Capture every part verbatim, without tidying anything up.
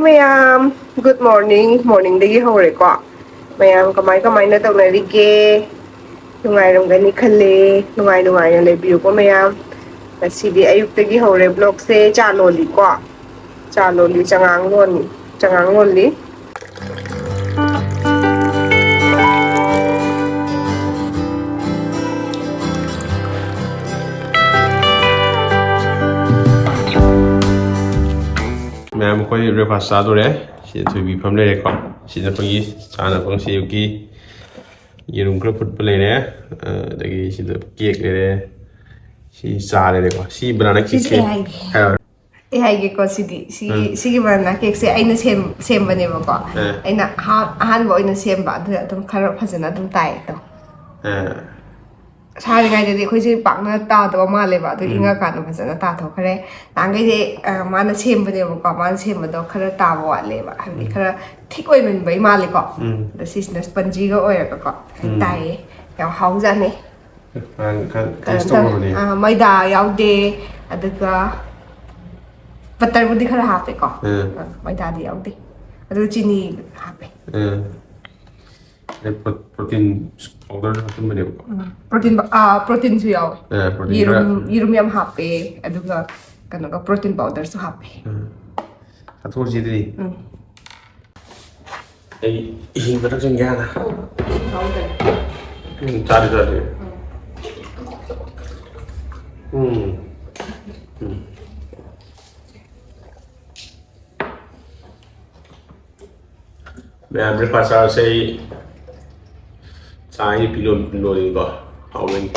ꯃꯌꯥꯝ, good morning. ꯃꯣꯔꯅꯤꯡꯗꯒꯤ ꯍꯧꯔꯦꯀꯣ꯫ ꯃꯌꯥꯝ ꯀꯃꯥꯏ ꯀꯃꯥꯏꯅ ꯇꯧꯅꯔꯤꯒꯦ? ꯅꯨꯡꯉꯥꯏꯔꯝꯒꯅꯤ ꯈꯜꯂꯦ꯫ ꯅꯨꯡꯉꯥꯏ ꯅꯨꯡꯉꯥꯏꯅ ꯂꯩꯕꯤꯌꯨꯀꯣ ꯃꯌꯥꯝ꯫ ꯉꯁꯤꯗꯤ ꯑꯌꯨꯛꯇꯒꯤ ꯍꯧꯔꯦ ꯕ꯭ꯂꯣꯛꯁꯦ꯫ ꯆꯥ ꯂꯣꯜꯂꯤꯀꯣ꯫ ꯆꯥ ꯂꯣꯜꯂꯤ, ꯆꯉꯥꯡ ꯂꯣꯜꯂꯤ꯫ ꯆꯉꯥꯡ ꯂꯣꯜꯂꯤ꯫ ꯃꯌꯥꯝ, ꯑꯩꯈꯣꯏ ꯕ꯭ꯔꯦꯛꯐꯥꯁ ꯆꯥꯗꯣꯔꯦ꯫ ꯁꯤꯗ ꯊꯣꯏꯕꯤ ꯐꯝ ꯂꯩꯔꯦꯀꯣ꯫ ꯁꯤꯗ ꯑꯩꯈꯣꯏꯒꯤ ꯆꯥꯅꯕ ꯉꯁꯤ ꯑꯌꯨꯛꯀꯤ ꯌꯦꯔꯨꯝ ꯈꯔ ꯐꯨꯠꯄ ꯂꯩꯔꯦ꯫ ꯑ, ꯑꯗꯒꯤ ꯁꯤꯗ ꯀꯦꯛ ꯂꯩꯔꯦ꯫ ꯁꯤ ꯆꯥ ꯂꯩꯔꯦꯀꯣ꯫ ꯁꯤ ꯕꯅꯥꯅ ꯁꯤꯁꯦ ꯀꯦꯛꯁꯦ ꯑꯩ ꯍꯥꯏꯒꯦ꯫ ꯍꯥꯏꯔꯣ꯫ ꯑꯩ ꯍꯥꯏꯒꯦꯀꯣ꯫ ꯁꯤꯗꯤ, ꯁꯤꯒꯤ, ꯎꯝ꯫ ꯁꯤꯒꯤ ꯕꯅꯥꯅ ꯀꯦꯛꯁꯦ ꯑꯩꯅ ꯁꯦꯝ-, ꯁꯦꯝꯕꯅꯦꯕꯀꯣ꯫ ꯑ꯫ ꯑꯩꯅ ꯑꯍꯥ-, ꯑꯍꯥꯟꯕ ꯑꯣꯏꯅ ꯁꯦꯝꯕ꯫ ꯑꯗꯨꯅ ꯑꯗꯨꯝ ꯈꯔ ꯐꯖꯅ ꯑꯗꯨꯝ ꯇꯥꯏ ꯑꯗꯣ꯫ ꯑ꯫ ꯁꯥꯔꯤꯉꯩꯗꯗꯤ ꯑꯩꯈꯣꯏꯁꯦ ꯄꯥꯛꯅ ꯇꯥꯗꯕ ꯃꯥꯜꯂꯦꯕ꯫ ꯑꯗꯨ ꯎꯝ꯫ ꯏꯪꯉꯀꯥꯟꯗ ꯐꯖꯅ ꯇꯥꯊꯣꯛꯈ꯭ꯔꯦ꯫ ꯅꯍꯥꯟꯈꯩꯗꯤ, ꯑ, ꯃꯥꯅ ꯁꯦꯝꯕꯅꯦꯕꯀꯣ꯫ ꯃꯥꯅ ꯁꯦꯝꯕꯗꯣ ꯈꯔ ꯇꯥꯕ ꯋꯥꯠꯂꯦꯕ꯫ ꯍꯥꯏꯕꯗꯤ ꯎꯝ꯫ ꯈꯔ ꯊꯤꯛ ꯑꯣꯏꯃꯟꯕꯩ ꯃꯥꯜꯂꯦꯀꯣ꯫ ꯎꯝ꯫ ꯑꯗꯣ ꯁꯤꯁꯤꯅ ꯁ꯭ꯄꯟꯖꯤꯒ ꯑꯣꯏꯔꯒꯀꯣ꯫ ꯎꯝ꯫ ꯇꯥꯏꯌꯦ꯫ ꯌꯥꯝ ꯍꯥꯎꯖꯥꯠꯅꯤ꯫ ꯅꯍꯥꯟ ꯈꯔ ꯀꯩꯅꯣ ꯇꯦꯁ ꯇꯧ-, ꯇꯧꯔꯕꯅꯦ꯫ ꯑ, ꯃꯩꯗꯥ ꯌꯥꯎꯗꯦ꯫ ꯑꯗꯨꯒ ꯕꯇꯔꯕꯨꯗꯤ ꯈꯔ ꯍꯥꯞꯄꯦꯀꯣ꯫ ꯎꯝ꯫ ꯑ, ꯃꯩꯗꯥꯗꯤ ꯌꯥꯎꯗꯦ꯫ ꯑꯗꯨ ꯆꯤꯅꯤ ꯍꯥꯞꯄꯦ꯫ ꯎꯝ꯫ ꯑꯗꯩ ꯄ꯭ꯔꯣ-, ꯄ꯭ꯔꯣꯇꯤꯟ ꯄꯥꯎꯗꯔ ꯍꯥꯞꯆꯤꯟꯕꯅꯦꯕꯀꯣ꯫ ꯎꯝ꯫ ꯄ꯭ꯔꯣꯇꯤꯟ ꯄ-, ꯑ, ꯄ꯭ꯔꯣꯇꯤꯟꯁꯨ ꯌꯥꯎꯋꯦ꯫ ꯑ, ꯄ꯭ꯔꯣꯇꯤꯟ ꯌꯦꯔꯨꯝ, ꯈꯔ꯫ ꯌꯦꯔꯨꯝ ꯌꯥꯝ ꯍꯥꯞꯄꯦ꯫ ꯑꯗꯨꯒ ꯀꯩꯅꯣꯒ ꯄ꯭ꯔꯣꯇꯤꯟ ꯄꯥꯎꯗꯔꯁꯨ ꯍꯥꯞꯄꯦ꯫ ꯎꯝ꯫ ꯆꯥꯊꯣꯛꯑꯁꯤꯗꯤ꯫ ꯎꯝ꯫ ꯑꯩ ꯏꯁꯤꯡ ꯈꯛꯇ ꯆꯤꯡꯒꯦ ꯍꯥꯟꯅ꯫ ꯎꯝ, ꯆꯥꯗ꯭ꯔꯤ, ꯆꯥꯗ꯭ꯔꯤ꯫ ꯎꯝ꯫ ꯎꯝ꯫ ꯃꯌꯥꯝ ꯕ꯭ꯔꯦꯛꯐꯥꯁ ꯆꯥꯔꯁꯦ꯫ ꯑꯩ ꯆꯥ ꯑꯩꯅ ꯄꯤ ꯂꯣꯟ-, ꯂꯣꯟꯂꯤꯀꯣ꯫ ꯍꯥꯎꯕꯅꯤ꯫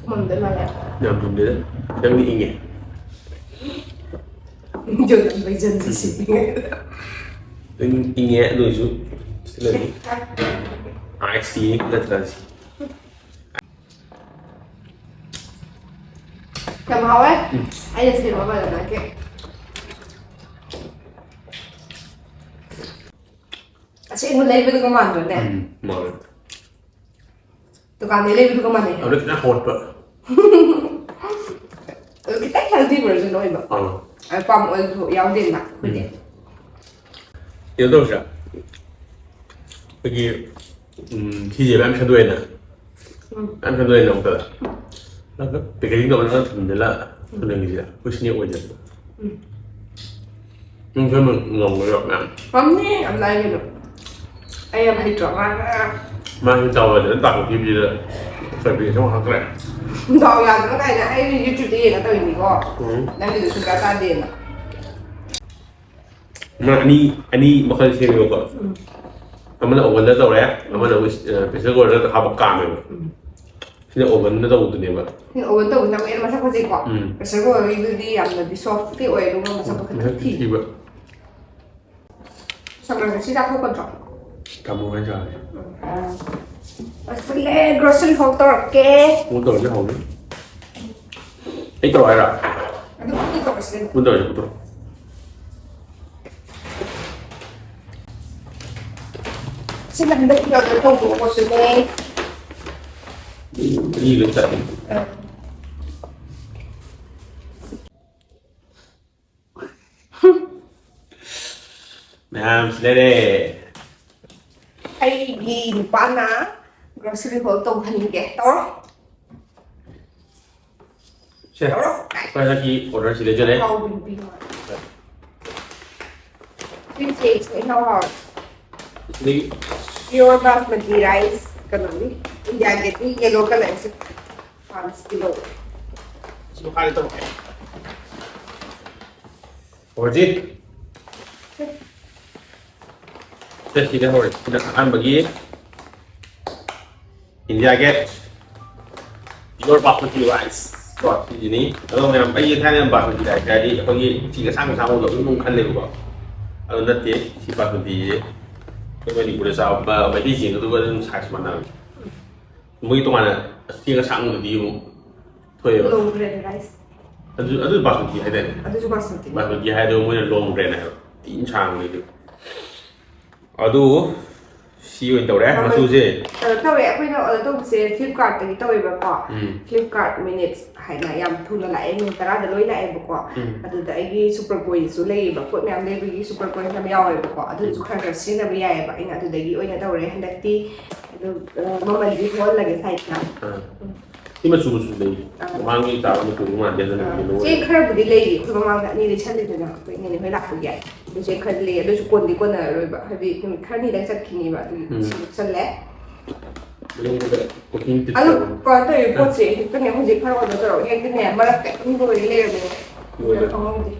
ꯊꯨꯝꯃꯝꯗꯣꯏ ꯃꯥꯜꯂꯦ꯫ ꯌꯥꯝ ꯊꯨꯝꯗꯦꯗ꯫ ꯈꯤꯇꯪꯗꯤ ꯏꯪꯉꯦ꯫ ꯌꯣꯜꯂꯝꯕꯩ ꯖꯟꯖꯤ ꯁꯤꯗꯤ꯫ ꯏꯪ-, ꯏꯪꯉꯦ ꯑꯗꯨ ꯑꯣꯏꯁꯨ ꯁꯤꯅꯗꯤ ꯑꯥꯏꯁ ꯇꯤ ꯅꯠꯇ꯭ꯔꯥ ꯁꯤ? ꯌꯥꯝ ꯍꯥꯎꯋꯦ꯫ ꯎꯝ꯫ ꯑꯩꯅ ꯁꯤꯗ ꯃꯃꯜ ꯑꯃ ꯀꯦꯛ꯫ ꯑꯁꯦꯡꯕ ꯂꯩꯕꯗꯨꯒ ꯃꯥꯟꯗ꯭ꯔꯣꯅꯦ? ꯎꯝ, ꯃꯥꯜꯂꯦ꯫ ꯗꯨꯀꯥꯟꯗꯩ ꯂꯩꯕꯗꯨꯒ ꯃꯥꯟꯅꯩ꯫ ꯑꯗꯨ ꯈꯤꯇꯪ ꯍꯣꯠꯄ꯫ ꯑꯗꯨ ꯈꯤꯇꯪ healthy version ꯑꯣꯏꯕ꯫ ꯑꯥ꯫ ꯄꯥꯝ ꯑꯣꯏꯜꯁꯨ ꯌꯥꯎꯗꯦꯅ ꯑꯩꯈꯣꯏꯗꯤ꯫ ꯀꯩꯅꯣ ꯇꯧꯁꯤꯔꯥ? ꯑꯩꯈꯣꯏꯒꯤ ꯎꯝ, ꯁꯤꯁꯦ ꯃꯌꯥꯝ ꯁꯟꯗꯣꯛꯑꯦꯅ꯫ ꯎꯝ꯫ ꯃꯌꯥꯝ ꯁꯟꯗꯣꯛꯑꯦꯅ ꯑꯃꯨꯛꯇ꯫ ꯑꯗꯨꯒ ꯄꯦꯀꯦꯖꯤꯡ ꯇꯧꯔꯒ ꯊꯝꯖꯤꯜꯂ ꯊꯝꯖꯤꯟꯈꯤꯁꯤꯔꯥ? ꯑꯩꯈꯣꯏ ꯁ꯭ꯅꯦꯛ ꯑꯣꯏꯗꯅ꯫ ꯎꯝ꯫ ꯅꯪ ꯁꯦꯝꯕ ꯉꯝꯒꯗ꯭ꯔꯣ ꯃꯌꯥꯝ? ꯉꯝꯅꯤ, ꯌꯥꯝ ꯂꯥꯏ ꯀꯩꯅꯣ꯫ ꯑꯩ ꯌꯥꯝ ꯍꯩꯇ꯭ꯔꯣ? ꯃꯥꯅ ꯃꯥꯁꯦ ꯗꯥꯎ ꯌꯥꯗꯅ ꯇꯥꯟꯊꯣꯛꯈꯤꯕꯁꯤꯗ ꯄ꯭ꯔꯦꯄꯔꯦꯁꯟ ꯍꯥꯞꯈ꯭ꯔꯦ꯫ ꯗꯥꯎ ꯌꯥꯗꯅ ꯀꯥꯏꯅ ꯑꯩ YouTube ꯇ ꯌꯦꯡꯉ ꯇꯧꯔꯤꯅꯤꯀꯣ꯫ ꯎꯝ꯫ ꯅꯪꯒꯤꯗꯨ ꯁꯨꯡꯆꯥ ꯆꯥꯗꯦꯅ꯫ ꯃꯥ ꯑꯅꯤ ꯑꯅꯤ ꯃꯈꯜ ꯁꯦꯝꯃꯦꯕꯀꯣ꯫ ꯎꯝ꯫ ꯑꯃꯅ ꯑꯣꯚꯟꯗ ꯇꯧꯔꯦ, ꯑꯃꯅ ꯄ꯭ꯔꯦꯁꯔ ꯀꯨꯀꯔꯗ ꯍꯥꯞꯄ ꯀꯥꯝꯃꯦꯕ꯫ ꯎꯝ꯫ ꯁꯤꯅ ꯑꯣꯚꯟꯗ ꯇꯧꯕꯗꯨꯅꯦꯕ꯫ ꯑꯣꯚꯟ ꯇꯧꯕꯁꯤꯅ ꯑꯃꯨꯛ ꯍꯦꯟꯅ ꯃꯁꯛ ꯐꯖꯩꯀꯣ꯫ ꯎꯝ꯫ ꯄ꯭ꯔꯦꯁꯔ ꯀꯨꯀꯔꯒꯤꯗꯨꯗꯤ ꯌꯥꯝꯅꯗꯤ ꯁꯣꯐꯇꯤ ꯑꯣꯏ, ꯑꯗꯨꯒ ꯃꯁꯛ ꯈꯛꯇ ꯊꯤ꯫ ꯊꯤꯕ꯫ ꯁꯝꯅ ꯉꯁꯤ ꯆꯥꯊꯣꯛꯀꯗ꯭ꯔꯣ? ꯇꯥꯃꯣ ꯍꯣꯏ ꯆꯥꯔꯦ꯫ ꯑꯁ, ꯒ꯭ꯔꯣꯁꯔꯤ ꯍꯣꯜ ꯇꯧꯔꯛꯀꯦ꯫ ꯐꯣꯟ ꯇꯧꯔꯁꯦ ꯍꯧꯔꯦ꯫ ꯑꯩ ꯇꯧꯔꯣ ꯍꯥꯏꯔꯣ? ꯑꯗꯨ ꯄꯨꯟꯅ ꯇꯧꯔꯁꯤꯅꯦ꯫ ꯐꯣꯟ ꯇꯧꯔꯁꯦ ꯄꯨꯊꯣꯔꯛꯑꯣ꯫ ꯁꯤꯅ ꯍꯟꯗꯛꯀꯤ ꯑꯣꯔꯗꯔ ꯇꯧꯕ ꯄꯣꯠꯇꯨꯅꯦ꯫ ꯑꯅꯤ ꯂꯣꯏ ꯆꯠꯂꯦ꯫ ꯑ, ꯃꯌꯥꯝ ꯁꯤ ꯂꯩꯔꯦ꯫ ꯑꯩꯒꯤ ꯅꯨꯄꯥꯅ ꯒ꯭ꯔꯣꯁꯔꯤ ꯍꯣꯜ ꯇꯧꯍꯟꯒꯦ ꯇꯧꯔꯣ꯫ ꯁꯦ, ꯑꯩꯈꯣꯏ ꯍꯟꯗꯛꯀꯤ ꯑꯣꯔꯗꯔꯁꯤ ꯂꯩꯖꯔꯦ꯫ ꯍꯥꯎꯕ ꯅꯨꯄꯤ ꯑꯃ꯫ ꯁꯤꯁꯦ ꯏꯍꯥꯎ ꯍꯥꯎꯋꯦ꯫ ꯑꯗꯒꯤ Pure basmati rice ꯀꯩꯅꯣꯅꯤ, India Gate ꯀꯤ yellow colour ꯁꯦ꯫ ꯄꯥꯟꯁ ꯀꯤꯂꯣ꯫ ꯁꯤ ꯃꯈꯥꯗ ꯇꯧꯔꯛꯀꯦ꯫ ꯍꯧꯔꯁꯤ꯫ ꯁꯦ, ꯁꯤꯗ ꯍꯧꯔꯁꯤ꯫ ꯁꯤꯗ ꯑꯍꯥꯟꯕꯒꯤ India Gate Pure Basmati Rice ꯀꯣ, ꯁꯤꯁꯤꯅꯤ꯫ ꯑꯗꯣ ꯃꯌꯥꯝ, ꯑꯩꯒꯤ ꯊꯥꯏꯅ Basmati Rice ꯍꯥꯏꯔꯗꯤ ꯑꯩꯈꯣꯏꯒꯤ ꯆꯦꯡ ꯑꯁꯥꯡ ꯑꯁꯥꯡꯕꯗꯣ ꯑꯗꯨꯝ ꯑꯗꯨꯝ ꯈꯜꯂꯦꯕꯀꯣ꯫ ꯑꯗꯨ ꯅꯠꯇꯦ, ꯁꯤ Basmati ꯁꯦ ꯑꯩꯈꯣꯏ ꯃꯅꯤꯄꯨꯔꯗ ꯆꯥꯕ ꯃꯩꯇꯩ ꯆꯦꯡ ꯑꯗꯨꯒ ꯑꯗꯨꯝ size ꯃꯥꯟꯅꯕꯅꯤ꯫ ꯃꯣꯏꯒꯤ ꯇꯣꯉꯥꯟꯅ ꯆꯦꯡ ꯑꯁꯥꯡꯕꯗꯤ ꯑꯃꯨꯛ ꯊꯣꯛꯑꯦꯕ꯫ Long grain rice꯫ ꯑꯗꯨ, ꯑꯗꯨ Basmati ꯍꯥꯏꯗꯥꯏꯅꯦ? ꯑꯗꯨꯁꯨ Basmati꯫ Basmati ꯍꯥꯏꯗꯣ ꯃꯣꯏꯅ long grain ꯍꯥꯏꯕ꯫ ꯊꯤꯅ ꯁꯥꯡꯕꯅꯤ ꯑꯗꯨ꯫ ꯑꯗꯨ ꯁꯤ ꯑꯣꯏꯅ ꯇꯧꯔꯦ ꯃꯃꯜ- ꯃꯆꯨꯁꯦ. ꯀꯩꯅꯣ ꯇꯧꯋꯦ, ꯑꯩꯈꯣꯏꯅ ꯑꯣꯔꯗꯔ ꯇꯧꯕꯁꯦ ꯐ꯭ꯂꯤꯞꯀꯥꯔꯠꯇꯒꯤ ꯇꯧꯋꯦꯕꯀꯣ. ꯎꯝ. ꯐ꯭ꯂꯤꯞꯀꯥꯔꯠ ꯃꯤꯅꯤꯠꯁ ꯍꯥꯏꯅ ꯌꯥꯝ ꯊꯨꯅ ꯂꯥꯛꯑꯦ, ꯃꯤꯅꯤꯠ ꯇꯔꯥꯗ ꯂꯣꯏ ꯂꯥꯛꯑꯦꯕꯀꯣ. ꯎꯝ. ꯑꯗꯨꯗ ꯑꯩꯒꯤ ꯁꯨꯄꯔ ꯀꯣꯏꯟꯁꯨ ꯂꯩꯌꯦꯕ, ꯄꯣꯠ ꯃꯌꯥꯝ ꯂꯩꯕꯒꯤ ꯁꯨꯄꯔ ꯀꯣꯏꯟꯁ ꯌꯥꯝ ꯌꯥꯎꯋꯦꯕꯀꯣ. ꯑꯗꯨꯁꯨ ꯈꯔ ꯈꯔ ꯁꯤꯖꯤꯟꯅꯕ ꯌꯥꯏꯑꯕ, ꯑꯩꯅ ꯑꯗꯨꯗꯒꯤ ꯑꯣꯏꯅ ꯇꯧꯔꯦ ꯍꯟꯗꯛꯇꯤ. ꯑꯗꯨ ꯑ, ꯃꯃꯜꯗꯤ ꯊꯣꯛꯍꯜꯂꯒꯦ ꯁꯥꯏꯠꯇ. ꯑꯥ. ꯁꯤ ꯃꯆꯨ ꯃꯆꯨ ꯂꯩ. ꯑꯥ. ꯃꯃꯥꯡꯒꯤ ꯇꯥꯕ ꯃꯆꯨꯗꯨ ꯃꯥꯟꯗꯦ, ꯑꯗꯨꯅ ꯑ, ꯀꯩꯅꯣ ꯆꯦ ꯑꯣꯏꯌꯦ. ꯈꯔꯕꯨꯗꯤ ꯂꯩꯔꯤ, ꯑꯩꯈꯣꯏ ꯃꯃꯥꯡꯗ ꯑꯅꯤ ꯂꯩꯁꯜꯂꯤꯗꯅ ꯑꯩꯈꯣꯏ ꯏꯅꯦꯅꯦ ꯍꯣꯏ ꯂꯥꯛꯄꯒꯤ. ꯑꯗꯨ ꯆꯦ ꯈꯔꯗꯤ ꯂꯩ, ꯑꯗꯨꯁꯨ ꯀꯣꯟꯗꯤ ꯀꯣꯟꯅꯔꯔꯣꯏꯕ, ꯍꯥꯏꯗꯤ ꯅꯨꯃꯤꯠ ꯈꯔꯅꯤꯗꯪ ꯆꯠꯈꯤꯅꯤꯕ, ꯑꯗꯨꯒꯤ ꯎꯝ. ꯁꯤ ꯂꯩꯁꯜꯂꯦ. ꯃꯅꯨꯡꯗ cooking tip ꯑꯗꯨ ꯇꯧꯔꯣ. ꯀꯩꯅꯣ ꯇꯧꯋꯤ, ꯄꯣꯠꯁꯦ ꯍꯦꯛꯇꯅꯦ ꯍꯧꯖꯤꯛ ꯈꯔ ꯑꯣꯔꯗꯔ ꯇꯧꯔꯒ ꯍꯦꯛꯇꯅꯦ ꯃꯔꯛꯇ ꯑꯗꯨꯝ ꯂꯣꯏ ꯂꯩꯔꯝꯃꯦ. ꯂꯣꯏꯔꯦ. ꯈꯪꯍꯧꯗꯦ.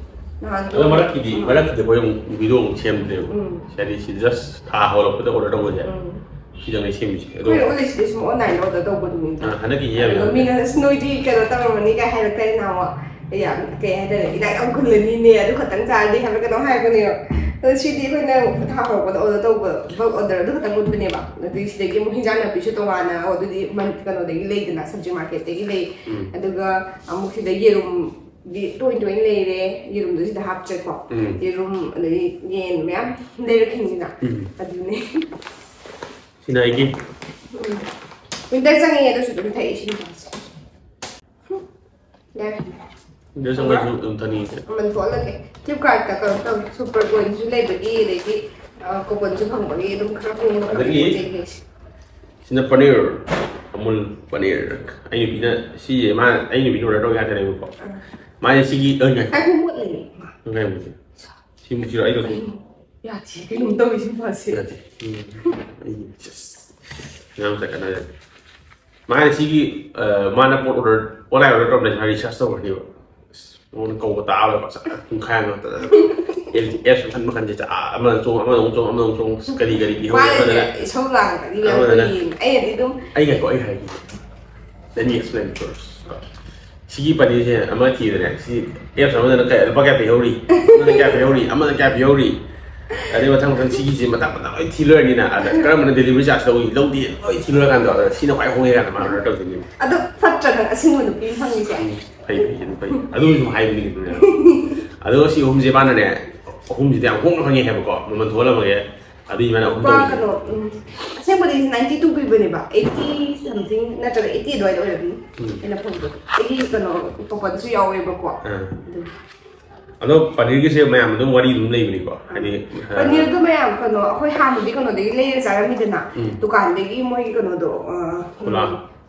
ꯅꯍꯥꯟ ꯑꯗꯣ ꯃꯔꯛꯀꯤꯗꯤ ꯃꯔꯛꯀꯤꯗꯤ ꯑꯩꯈꯣꯏ ꯑꯃꯨꯛ ꯚꯤꯗꯤꯑꯣ ꯑꯃꯨꯛ ꯁꯦꯝꯗ꯭ꯔꯦꯕ. ꯎꯝ. ꯍꯥꯏꯗꯤ ꯁꯤ ꯖꯁ ꯊꯥ ꯍꯧꯔꯛꯄꯗ ꯑꯣꯔꯗꯔ ꯇꯧꯕꯁꯦ. ꯎꯝ. ꯁꯤꯗꯪꯅꯦ ꯁꯦꯝꯃꯤꯁꯦ. ꯑꯗꯣ ꯑꯩꯈꯣꯏ ꯑꯣꯜꯂꯤꯁꯤꯗꯤ ꯁꯨꯝ ꯑꯣꯟꯂꯥꯏꯟꯗ ꯑꯣꯔꯗꯔ ꯇꯧꯕꯗꯨꯅꯤꯗ. ꯑꯥ, ꯍꯟꯗꯛꯀꯤ ꯑꯗꯨꯒ ꯌꯥꯝ ꯃꯤꯅ "ꯑꯁ, ꯅꯣꯏꯗꯤ ꯀꯩꯅꯣ ꯇꯧꯔꯝꯃꯅꯤ" ꯀꯥꯏ ꯍꯥꯏꯔꯛꯇꯥꯏ ꯅꯍꯥꯟꯋꯥ. ꯌꯥꯝ ꯀꯩ ꯍꯥꯏꯇꯥꯔꯦ, ꯏꯅꯥꯛ ꯌꯥꯝ ꯈꯨꯜꯂꯅꯤꯅꯦ ꯑꯗꯨ ꯈꯛꯇꯪ ꯆꯥꯔꯗꯤ ꯍꯥꯏꯕ ꯀꯩꯅꯣꯝ ꯍꯥꯏꯔꯛꯄꯅꯦꯕ. ꯑꯗꯣ ꯁꯤꯗꯤ ꯑꯩꯈꯣꯏꯅ ꯊꯥ ꯍꯧꯔꯛꯄꯗ ꯑꯣꯔꯗꯔ ꯇꯧꯕ, ꯕꯜꯛ ꯑꯣꯔꯗꯔ ꯑꯗꯨ ꯈꯛꯇꯪ ꯎꯠꯄꯅꯦꯕ. ꯑꯗꯨꯗꯤ ꯁꯤꯗꯒꯤ ꯑꯃꯨꯛ ꯍꯤꯟꯖꯥꯡ ꯅꯥꯄꯤꯁꯨ ꯇꯣꯉꯥꯟꯅ, ꯑꯣ, ꯑꯗꯨꯗꯤ ꯃꯟ-, ꯀꯩꯅꯣꯗꯒꯤ ꯂꯩꯗꯅ, ꯁꯕꯖꯤ ꯃꯥꯔꯀꯦꯠꯇꯒꯤ ꯂꯩ. ꯎꯝ. ꯑꯗꯨꯒ ꯑꯃꯨꯛ ꯁꯤꯗ ꯌꯦꯔꯨꯝꯗꯤ ꯇꯣꯏ ꯇꯣꯏꯅ ꯂꯩꯔꯦ, ꯌꯦꯔꯨꯝꯗꯣ ꯁꯤꯗ ꯍꯥꯞꯇ꯭ꯔꯦꯀꯣ. ꯎꯝ. ꯌꯦꯔꯨꯝ ꯑꯗꯩ ꯌꯦꯟ ꯃꯌꯥꯝ ꯂꯩꯔꯛꯈꯤꯅꯤꯅ. ꯎꯝ. ꯑꯗꯨꯅꯦ. ꯁꯤꯅ ꯑꯩꯒꯤ ꯋꯤꯟꯇꯔ ꯆꯪꯉꯛꯑꯦ ꯑꯗꯨꯁꯨ ꯑꯗꯨꯝ ꯊꯛꯏ ꯁꯤ ꯅꯨꯄꯥꯁꯦ. ꯌꯥꯔꯦ. ꯋꯤꯟꯇꯔ ꯆꯪꯉꯛꯑꯁꯨ ꯑꯗꯨꯝ ꯊꯛꯅꯤꯡꯉꯦ. ꯃꯃꯜ ꯊꯣꯛꯍꯜꯂꯒꯦ. ꯐ꯭ꯂꯤꯞꯀꯥꯔꯠꯇ ꯀꯩꯅꯣ ꯇꯧꯋꯦ, ꯁꯨꯄꯔ ꯀꯣꯏꯟꯁꯨ ꯂꯩꯕꯒꯤ, ꯑꯗꯒꯤ ꯀꯣꯄꯟꯁꯨ ꯐꯪꯕꯒꯤ ꯑꯗꯨꯝ ꯈꯔ ꯍꯣꯡꯕ ꯐꯪꯉꯦ ꯑꯗꯒꯤ ꯄꯣꯠ ꯆꯩ ꯂꯩꯁꯦ. ꯁꯤꯅ ꯄꯅꯤꯔ, ꯑꯃꯨꯜ ꯄꯅꯤꯔ. ꯑꯩ ꯅꯨꯄꯤꯅ ꯁꯤꯁꯦ, ꯃꯥ, ꯑꯩ ꯅꯨꯄꯤꯅ ꯑꯣꯔꯗꯔ ꯇꯧ ꯌꯥꯗꯅꯦꯕꯀꯣ. ꯃꯥꯁꯦ ꯁꯤꯒꯤ ꯑ, ꯉꯥꯏ-, ꯉꯥꯏꯈꯣ, ꯃꯣꯠꯂꯦ. ꯉꯥꯏ-, ꯁꯤ ꯃꯨꯛꯁꯤꯔꯣ ꯑꯩ ꯂꯧꯊꯣꯛ-, ꯌꯥꯗꯦ, ꯀꯩꯅꯣꯝ ꯇꯧꯋꯤ ꯁꯤ ꯅꯨꯄꯥꯁꯦ. ꯌꯥꯗꯦ. ꯎꯝ. ꯑꯩ just ꯌꯥꯝ ꯇꯠꯀꯅꯔꯦ. ꯃꯥꯅ ꯁꯤꯒꯤ, ꯑ, ꯃꯥꯅ ꯄꯣꯠ ꯑꯣꯔꯗꯔ, ꯑꯣꯟꯂꯥꯏꯟ ꯑꯣꯔꯗꯔ ꯇꯧꯔꯝꯗꯥꯏ ꯃꯥ ꯔꯤꯁꯔꯆ ꯇꯧꯔꯅꯦꯕ. ꯑꯁ, ꯃꯉꯣꯟꯗ ꯀꯧꯕ ꯇꯥꯕ ꯄꯨꯡꯈꯥꯏ ꯑꯃ ꯅꯠꯇ꯭ꯔꯒ ꯑꯦꯞꯁ ꯃꯈꯜ ꯃꯈꯜꯁꯦ, ꯑꯥ, ꯑꯃꯅ ꯆꯣꯡ, ꯑꯃꯅ ꯑꯃꯨꯛ ꯆꯣꯡ, ꯑꯃꯅ ꯑꯃꯨꯛ ꯆꯣꯡ, ꯑꯁ, ꯀꯔꯤ ꯀꯔꯤ ꯄꯤꯍꯧꯔꯤ, ꯑꯃꯗꯅ ꯃꯥꯅ ꯏꯁꯧ ꯂꯥꯡꯉꯒ ꯑꯃꯗꯅ ꯌꯦꯡꯉꯤ. ꯑꯩꯅꯗꯤ ꯑꯗꯨꯝ ꯑꯩ ꯉꯥꯏꯈꯣ, ꯑꯩ ꯍꯥꯏꯒꯦ. Let me explain first. ꯁꯤꯒꯤ ꯄꯅꯤꯔꯁꯦ ꯑꯃ ꯊꯤꯗꯅꯦ, ꯁꯤ ꯑꯦꯞꯁ ꯑꯃꯗꯅ ꯀꯌꯥ, ꯂꯨꯄꯥ ꯀꯌꯥ ꯄꯤꯍꯧꯔꯤ, ꯑꯃꯗ ꯀꯌꯥ ꯄꯤꯍꯧꯔꯤ, ꯑꯃꯗ ꯀꯌꯥ ꯄꯤꯍꯧꯔꯤ, ꯑꯗꯩ ꯃꯊꯪ ꯃꯊꯪ ꯁꯤꯒꯤꯁꯦ ꯃꯊꯪ ꯃꯊꯪ ꯂꯣꯏ ꯊꯤ ꯂꯣꯏꯔꯅꯤꯅ, ꯑꯗ ꯀꯔꯝꯕꯅ ꯗꯦꯂꯤꯚꯔꯤ ꯆꯥꯔꯖ ꯂꯧꯏ, ꯂꯧꯗꯦ, ꯂꯣꯏ ꯊꯤ ꯂꯣꯏꯔꯀꯥꯟꯗ, ꯑꯗ ꯁꯤꯅ ꯈ꯭ꯋꯥꯏ ꯍꯣꯡꯉꯦ ꯀꯥꯏꯅ ꯃꯥ ꯑꯣꯔꯗꯔ ꯇꯧꯗꯣꯏꯅꯦ. ꯑꯗꯣ ꯐꯠꯇ꯭ꯔꯅ ꯑꯁꯤꯡꯕ ꯅꯨꯄꯤ ꯑꯃ ꯐꯪꯉꯤꯁꯦ? ꯎꯝ, ꯐꯩ, ꯐꯩ, ꯑꯗꯨ ꯐꯩ. ꯑꯗꯨ ꯁꯨꯝ ꯍꯥꯏꯕꯅꯤ ꯀꯩꯅꯣ. ꯑꯗꯣ ꯁꯤ ꯑꯍꯨꯝꯁꯦ ꯃꯥꯅꯅꯦ, ꯑꯍꯨꯝꯁꯤꯗꯤ ꯌꯥꯝ ꯍꯣꯡꯅ ꯐꯪꯉꯦ ꯍꯥꯏꯕꯀꯣ, ꯃꯃꯜ ꯊꯣꯛꯍꯜꯂꯝꯃꯒꯦ. ꯑꯗꯨꯏ ꯃꯥꯅ ꯑꯍꯨꯝ ꯂꯨꯄꯥ ꯇꯧꯔꯤꯁꯦ꯫ ꯀꯩꯅꯣ ꯎꯝ, ꯑꯁꯦꯡꯕꯗꯤ ꯅꯥꯏꯟꯇꯤ ꯇꯨ ꯄꯤꯕꯅꯦꯕ, ꯑꯩꯠꯇꯤ ꯁꯝꯊꯤꯡ ꯅꯠꯇ꯭ꯔꯒ ꯑꯩꯠꯇꯤ ꯑꯗꯨꯋꯥꯏꯗ ꯑꯣꯏꯔꯝꯅꯤ ꯎꯝ. ꯑꯩꯅ ꯐꯪꯕꯗꯣ꯫ ꯑꯩꯒꯤ ꯀꯩꯅꯣ ꯀꯣꯄꯟꯁꯨ ꯌꯥꯎꯋꯦꯕꯀꯣ꯫ ꯑꯥ. ꯑꯗꯨ ꯑꯗꯣ ꯄꯅꯤꯔꯒꯤꯁꯦ ꯃꯌꯥꯝ ꯑꯗꯨꯝ ꯋꯥꯔꯤ ꯑꯗꯨꯝ ꯂꯩꯕꯅꯤꯀꯣ, ꯍꯥꯏꯗꯤ ꯑ, ꯄꯅꯤꯔꯗꯣ ꯃꯌꯥꯝ ꯀꯩꯅꯣ ꯑꯩꯈꯣꯏ ꯍꯥꯟꯅꯗꯤ ꯀꯩꯅꯣꯗꯒꯤ ꯂꯩꯔ ꯆꯥꯔꯝꯃꯤꯗꯅ, ꯎꯝ. ꯗꯨꯀꯥꯟꯗꯒꯤ ꯃꯣꯏꯒꯤ ꯀꯩꯅꯣꯗꯣ ꯑ, ꯈꯨꯂꯥ.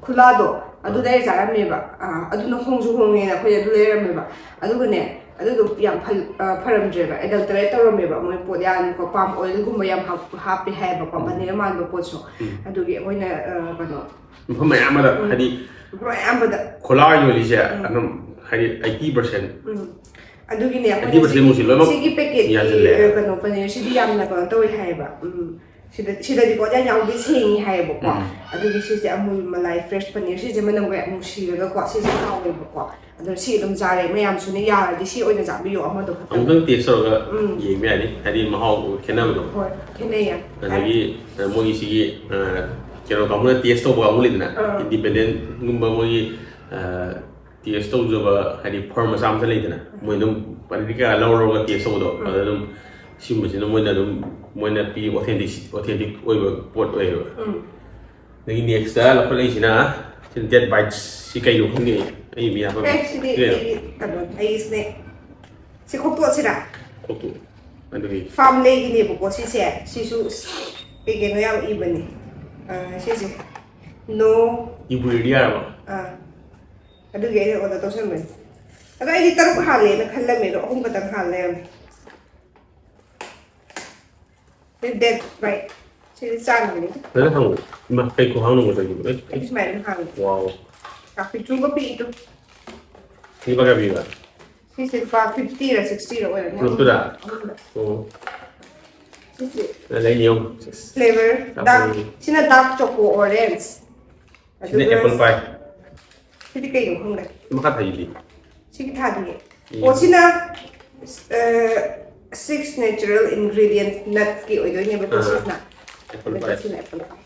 ꯈꯨꯂꯥꯗꯣ ꯑꯗꯨ ꯂꯩꯔ ꯆꯥꯔꯝꯃꯦꯕ꯫ ꯑ, ꯑꯗꯨꯅ ꯍꯣꯡꯁꯨ ꯍꯣꯡꯉꯦꯅ ꯑꯩꯈꯣꯏ ꯑꯗꯨ ꯂꯩꯔꯝꯃꯦꯕ꯫ ꯑꯗꯨꯒꯅꯦ ꯑꯗꯨꯗꯣ ꯌꯥꯝ ꯐ- ꯑ, ꯐꯔꯝꯗ꯭ꯔꯦꯕ, ꯑꯦꯗꯜꯇꯔꯦꯠ ꯇꯧꯔꯝꯃꯦꯕ꯫ ꯃꯣꯏ ꯄꯣꯠ ꯌꯥꯝꯀꯣ ꯄꯥꯝ ꯑꯣꯏꯜꯒꯨꯝꯕ ꯌꯥꯝ ꯍꯥꯞ- ꯍꯥꯞꯄꯦ ꯍꯥꯏꯌꯦꯕꯀꯣ, ꯄꯅꯤꯔ ꯃꯥꯟꯕ ꯄꯣꯠꯁꯨ꯫ ꯎꯝ. ꯑꯗꯨꯒꯤ ꯑꯩꯈꯣꯏꯅ ꯑ, ꯀꯩꯅꯣ ꯃꯐꯝ ꯃꯌꯥꯝ ꯑꯃꯗ ꯍꯥꯏꯗꯤ ꯃꯐꯝ ꯑꯌꯥꯝꯕꯗ ꯈꯣꯂꯥ ꯌꯣꯜꯂꯤꯁꯦ ꯑꯗꯨꯝ ꯍꯥꯏꯗꯤ ꯑꯩꯠꯇꯤ ꯄꯥꯔꯁꯦꯟ. ꯎꯝ. ꯑꯗꯨꯒꯤꯅꯦ ꯑꯩꯠꯇꯤ ꯄꯥꯔꯁꯦꯟ ꯃꯨꯛꯁꯤ ꯂꯣꯏꯅꯃꯛ ꯁꯤꯒꯤ ꯄꯦꯀꯦꯠꯀꯤ ꯌꯥꯟꯁꯤꯜꯂꯦ. ꯀꯩꯅꯣ ꯄꯅꯤꯔꯁꯤꯗꯤ ꯌꯥꯝꯅ ꯀꯩꯅꯣ ꯇꯧꯋꯦ ꯍꯥꯏꯌꯦꯕ꯫ ꯎꯝ. ꯁꯤꯗ ꯁꯤꯗꯗꯤ ꯄꯣꯠ ꯌꯥꯝ ꯌꯥꯎꯗꯦ, ꯁꯦꯡꯉꯤ ꯍꯥꯏꯌꯦꯕꯀꯣ꯫ ꯎꯝ. ꯑꯗꯨꯒꯤ ꯁꯤꯁꯦ ꯑꯃꯨꯜ ꯃꯂꯥꯏ ꯐ꯭ꯔꯦꯁ ꯄꯅꯤꯔ ꯁꯤꯁꯦ ꯃꯅꯝꯒ ꯌꯥꯝ ꯅꯨꯡꯁꯤꯔꯒꯀꯣ, ꯁꯤꯁꯦ ꯍꯥꯎꯋꯦꯕꯀꯣ꯫ ꯑꯗꯣ ꯁꯤ ꯑꯗꯨꯝ ꯆꯥꯔꯦ, ꯃꯌꯥꯝꯁꯨꯅꯦ ꯌꯥꯔꯗꯤ ꯁꯤ ꯑꯣꯏꯅ ꯆꯥꯕꯤꯌꯣ ꯑꯃꯗꯣ ꯈꯛꯇꯪ꯫ ꯑꯃꯨꯛꯇꯪ ꯇꯦꯁ ꯇꯧꯔꯒ ꯎꯝ. ꯌꯦꯡꯕ ꯌꯥꯅꯤ, ꯍꯥꯏꯗꯤ ꯃꯍꯥꯎ ꯈꯦꯠꯅꯕꯗꯣ. ꯍꯣꯏ, ꯈꯦꯠꯅꯩꯌꯦ꯫ ꯑꯗꯒꯤ ꯑ, ꯃꯣꯏꯒꯤ ꯁꯤꯒꯤ ꯑ, ꯀꯩꯅꯣ ꯀꯥꯡꯕꯨꯅ ꯇꯦꯁ ꯇꯧꯕ ꯀꯥꯡꯕꯨ ꯂꯩꯗꯅ, ꯑꯥ. ꯏꯟꯗꯤꯄꯦꯟꯗꯦꯟꯒꯨꯝꯕ ꯃꯣꯏꯒꯤ ꯇꯦꯁ ꯇꯧꯖꯕ ꯍꯥꯏꯗꯤ ꯐꯔꯝ ꯃꯆꯥ ꯃꯆꯥ ꯂꯩꯗꯅ, ꯃꯣꯏ ꯑꯗꯨꯝ ꯄꯅꯤꯔ ꯀꯌꯥ ꯂꯧꯔꯒ ꯇꯦꯁ ꯇꯧꯕꯗꯣ, ꯑꯗꯨꯗ ꯑꯗꯨꯝ ꯁꯤꯒꯨꯝꯕꯁꯤꯅ ꯃꯣꯏꯅ ꯑꯗꯨꯝ ꯃꯣꯏꯅ ꯄꯤꯕ ꯑꯣꯊꯦꯟꯇꯤꯛ ꯑꯣꯊꯦꯟꯇꯤꯛ ꯑꯣꯏꯕ ꯄꯣꯠ ꯑꯣꯏꯌꯦꯕ. ꯎꯝ. ꯑꯗꯒꯤ ꯅꯦꯛꯁꯇ ꯂꯧꯈꯠꯂꯛꯏꯁꯤꯅ ꯁꯤ ꯗꯦꯠ ꯕꯥꯏꯠꯁ. ꯁꯤ ꯀꯩꯅꯣ ꯈꯪꯗꯦ, ꯑꯩ ꯃꯤ ꯍꯥꯞꯄ ꯑꯦ ꯁꯤꯗꯤ ꯀꯩꯅꯣ? ꯑꯩꯒꯤ ꯀꯩꯅꯣ ꯑꯩꯁꯤꯅꯦ꯫ ꯁꯤ ꯈꯣꯛꯇꯣꯛꯑꯁꯤꯔꯥ? ꯈꯣꯛꯇꯣꯛ. ꯑꯗꯨꯒꯤ ꯐꯥꯔꯝ ꯂꯩꯒꯤꯅꯦꯕꯀꯣ ꯁꯤꯁꯦ꯫ ꯁꯤꯁꯨ ꯀꯩ ꯀꯩꯅꯣ ꯌꯥꯝ ꯏꯕꯅꯦ꯫ ꯑ, ꯁꯤꯁꯦ ꯅꯣ. ꯏꯕꯨ ꯏꯔꯗꯤ ꯌꯥꯔꯕ? ꯑꯥ. ꯑꯗꯨꯒꯤ ꯑꯩꯅ ꯑꯣꯔꯗꯔ ꯇꯧꯁꯟꯕꯅꯤ꯫ ꯑꯗꯣ ꯑꯩꯗꯤ ꯇꯔꯨꯛ ꯍꯥꯜꯂꯦꯅ ꯈꯜꯂꯝꯃꯦ, ꯑꯗꯣ ꯑꯍꯨꯝ ꯈꯛꯇꯪ ꯍꯥꯜ ꯂꯩꯔꯝꯃꯦ꯫ ꯁꯤ ꯗꯦꯠ ꯕꯥꯏ ꯁꯤꯗꯤ ꯆꯥꯅꯕꯅꯤ꯫ ꯐꯖꯅ ꯍꯥꯡꯉꯨ. ꯏꯃꯥ, ꯀꯩ ꯈꯨꯍꯥꯡꯅꯣ ꯇꯧꯔꯤꯕ? ꯑꯩ, ꯑꯩꯗꯤ ꯁꯨꯃꯥꯏꯅ ꯍꯥꯡꯉꯦ꯫ ꯋꯥꯎ. ꯀꯥꯐꯤ ꯆꯨꯒ ꯄꯤꯛꯏꯗꯣ꯫ ꯁꯤ ꯂꯨꯄꯥ ꯀꯌꯥ ꯄꯤꯕ? ꯁꯤꯁꯦ ꯂꯨꯄꯥ ꯐꯤꯐꯇꯤꯔ ꯁꯤꯛꯁꯇꯤꯔ ꯑꯣꯏꯔꯝꯅꯤ꯫ ꯄꯨꯂꯞꯇꯨꯗ? ꯑꯍꯨꯝꯗ. ꯑꯣ. ꯁꯤꯁꯦ ꯑ, ꯂꯩꯅꯤ ꯌꯦꯡꯉꯨ. ꯐ꯭ꯂꯦꯕꯔ ꯆꯥꯛ ꯗꯥꯔꯛ. ꯂꯩꯅꯤ. ꯁꯤꯅ ꯗꯥꯔꯛ ꯆꯣꯀꯣ ꯑꯣꯔꯦꯟꯖ. ꯁꯤꯅ ꯑꯦꯄꯜ ꯄꯥꯏ. ꯁꯤꯗꯤ ꯀꯩꯅꯣ ꯈꯪꯗꯦ. ꯃꯈꯥ ꯊꯥꯏꯁꯤꯗꯤ. ꯁꯤꯒꯤ ꯊꯥꯗꯤꯌꯦ. ꯎꯝ. ꯑꯣ ꯁꯤꯅ ꯁꯤꯛꯁ ꯅꯦꯆꯔꯦꯜ ꯏꯟꯒ꯭ꯔꯤꯗꯤꯌꯦꯟꯠ ꯅꯠꯁꯀꯤ ꯑꯣꯏꯗꯣꯏꯅꯦꯕꯀꯣ ꯑꯥ. ꯁꯤꯁꯤꯅ. ꯑꯦꯄꯜ ꯑꯗꯨꯒ ꯄꯥꯏ. ꯁꯤꯅ ꯑꯦꯄꯜ ꯄꯥꯏ.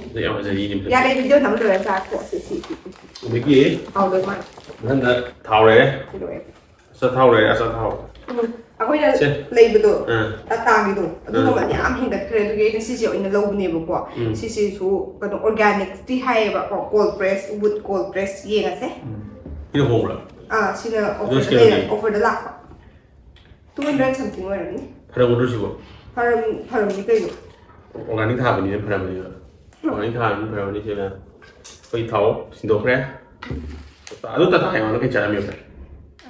ꯑꯗꯨ ꯌꯥꯝ ꯐꯖꯩ, ꯌꯦꯡꯅꯤꯡꯕ. ꯌꯥꯔꯦ, ꯚꯤꯗꯤꯑꯣ ꯅꯝ ꯂꯣꯏꯔ ꯆꯥꯊꯣꯛꯑꯁꯤ ꯁꯤ ꯁꯤ ꯁꯤ. ꯑꯗꯒꯤ ꯍꯥꯎꯗꯣꯏ ꯃꯥꯜꯂꯦ. ꯃꯊꯪꯗ ꯊꯥꯎ ꯂꯩꯔꯦ. ꯁꯤ ꯂꯣꯏꯔꯦ. ꯑꯆꯥꯊꯥꯎ ꯂꯩꯔꯦ, ꯑꯆꯥꯊꯥꯎ. ꯎꯝ. ꯑꯩꯈꯣꯏꯅ ꯁꯦ꯫ ꯂꯩꯕꯗꯣ ꯑꯥ꯫ ꯇꯥꯇꯥꯒꯤꯗꯣ ꯑꯗꯨ ꯑꯥ꯫ ꯃꯃꯜ ꯌꯥꯝ ꯍꯦꯟꯒꯠꯈ꯭ꯔꯦ꯫ ꯑꯗꯨꯒꯤ ꯑꯩꯅ ꯁꯤꯁꯦ ꯑꯣꯏꯅ ꯂꯧꯕꯅꯦꯕꯀꯣ꯫ ꯎꯝ꯫ ꯁꯤꯁꯤꯁꯨ ꯀꯩꯅꯣ ꯑꯣꯔꯒꯥꯅꯤꯛꯇꯤ ꯍꯥꯏꯌꯦꯕꯀꯣ, cold press, would cold press ꯌꯦꯡꯉꯁꯦ꯫ ꯁꯤꯅ ꯍꯣꯡꯕ꯭ꯔꯥ? ꯑꯥ, ꯁꯤꯅ ꯑꯗꯣ ꯑꯣꯐꯔꯗ ꯁꯤꯀꯩꯅꯣꯗꯤ? ꯂꯩꯔ-, ꯑꯣꯐꯔꯗ ꯂꯥꯛꯄ꯫ Two hundred something ꯑꯣꯏꯔꯝꯅꯤ꯫ ꯐꯔꯝꯒꯗ꯭ꯔꯣ ꯁꯤꯕꯣ? ꯐꯔꯝ-, ꯐꯔꯝꯅꯤ ꯀꯩꯅꯣ꯫ ꯑꯣꯔꯒꯥꯅꯤꯛ ꯊꯥꯕꯅꯤꯅ ꯐꯔꯝꯒꯅꯤꯕ꯫ ꯑꯣꯔꯒꯥꯅꯤꯛ ꯊꯥꯕꯅꯤꯅ ꯐꯔꯝꯒꯅꯤ ꯁꯤꯅ꯫ ꯑꯩꯈꯣꯏ ꯊꯥꯎ ꯁꯤꯟꯗꯣꯛꯈ꯭ꯔꯦ꯫ ꯑꯗꯨ ꯇꯥꯇꯥ ꯑꯩꯉꯣꯟꯗ ꯀꯩ ꯆꯥꯔꯝꯃꯦꯕ?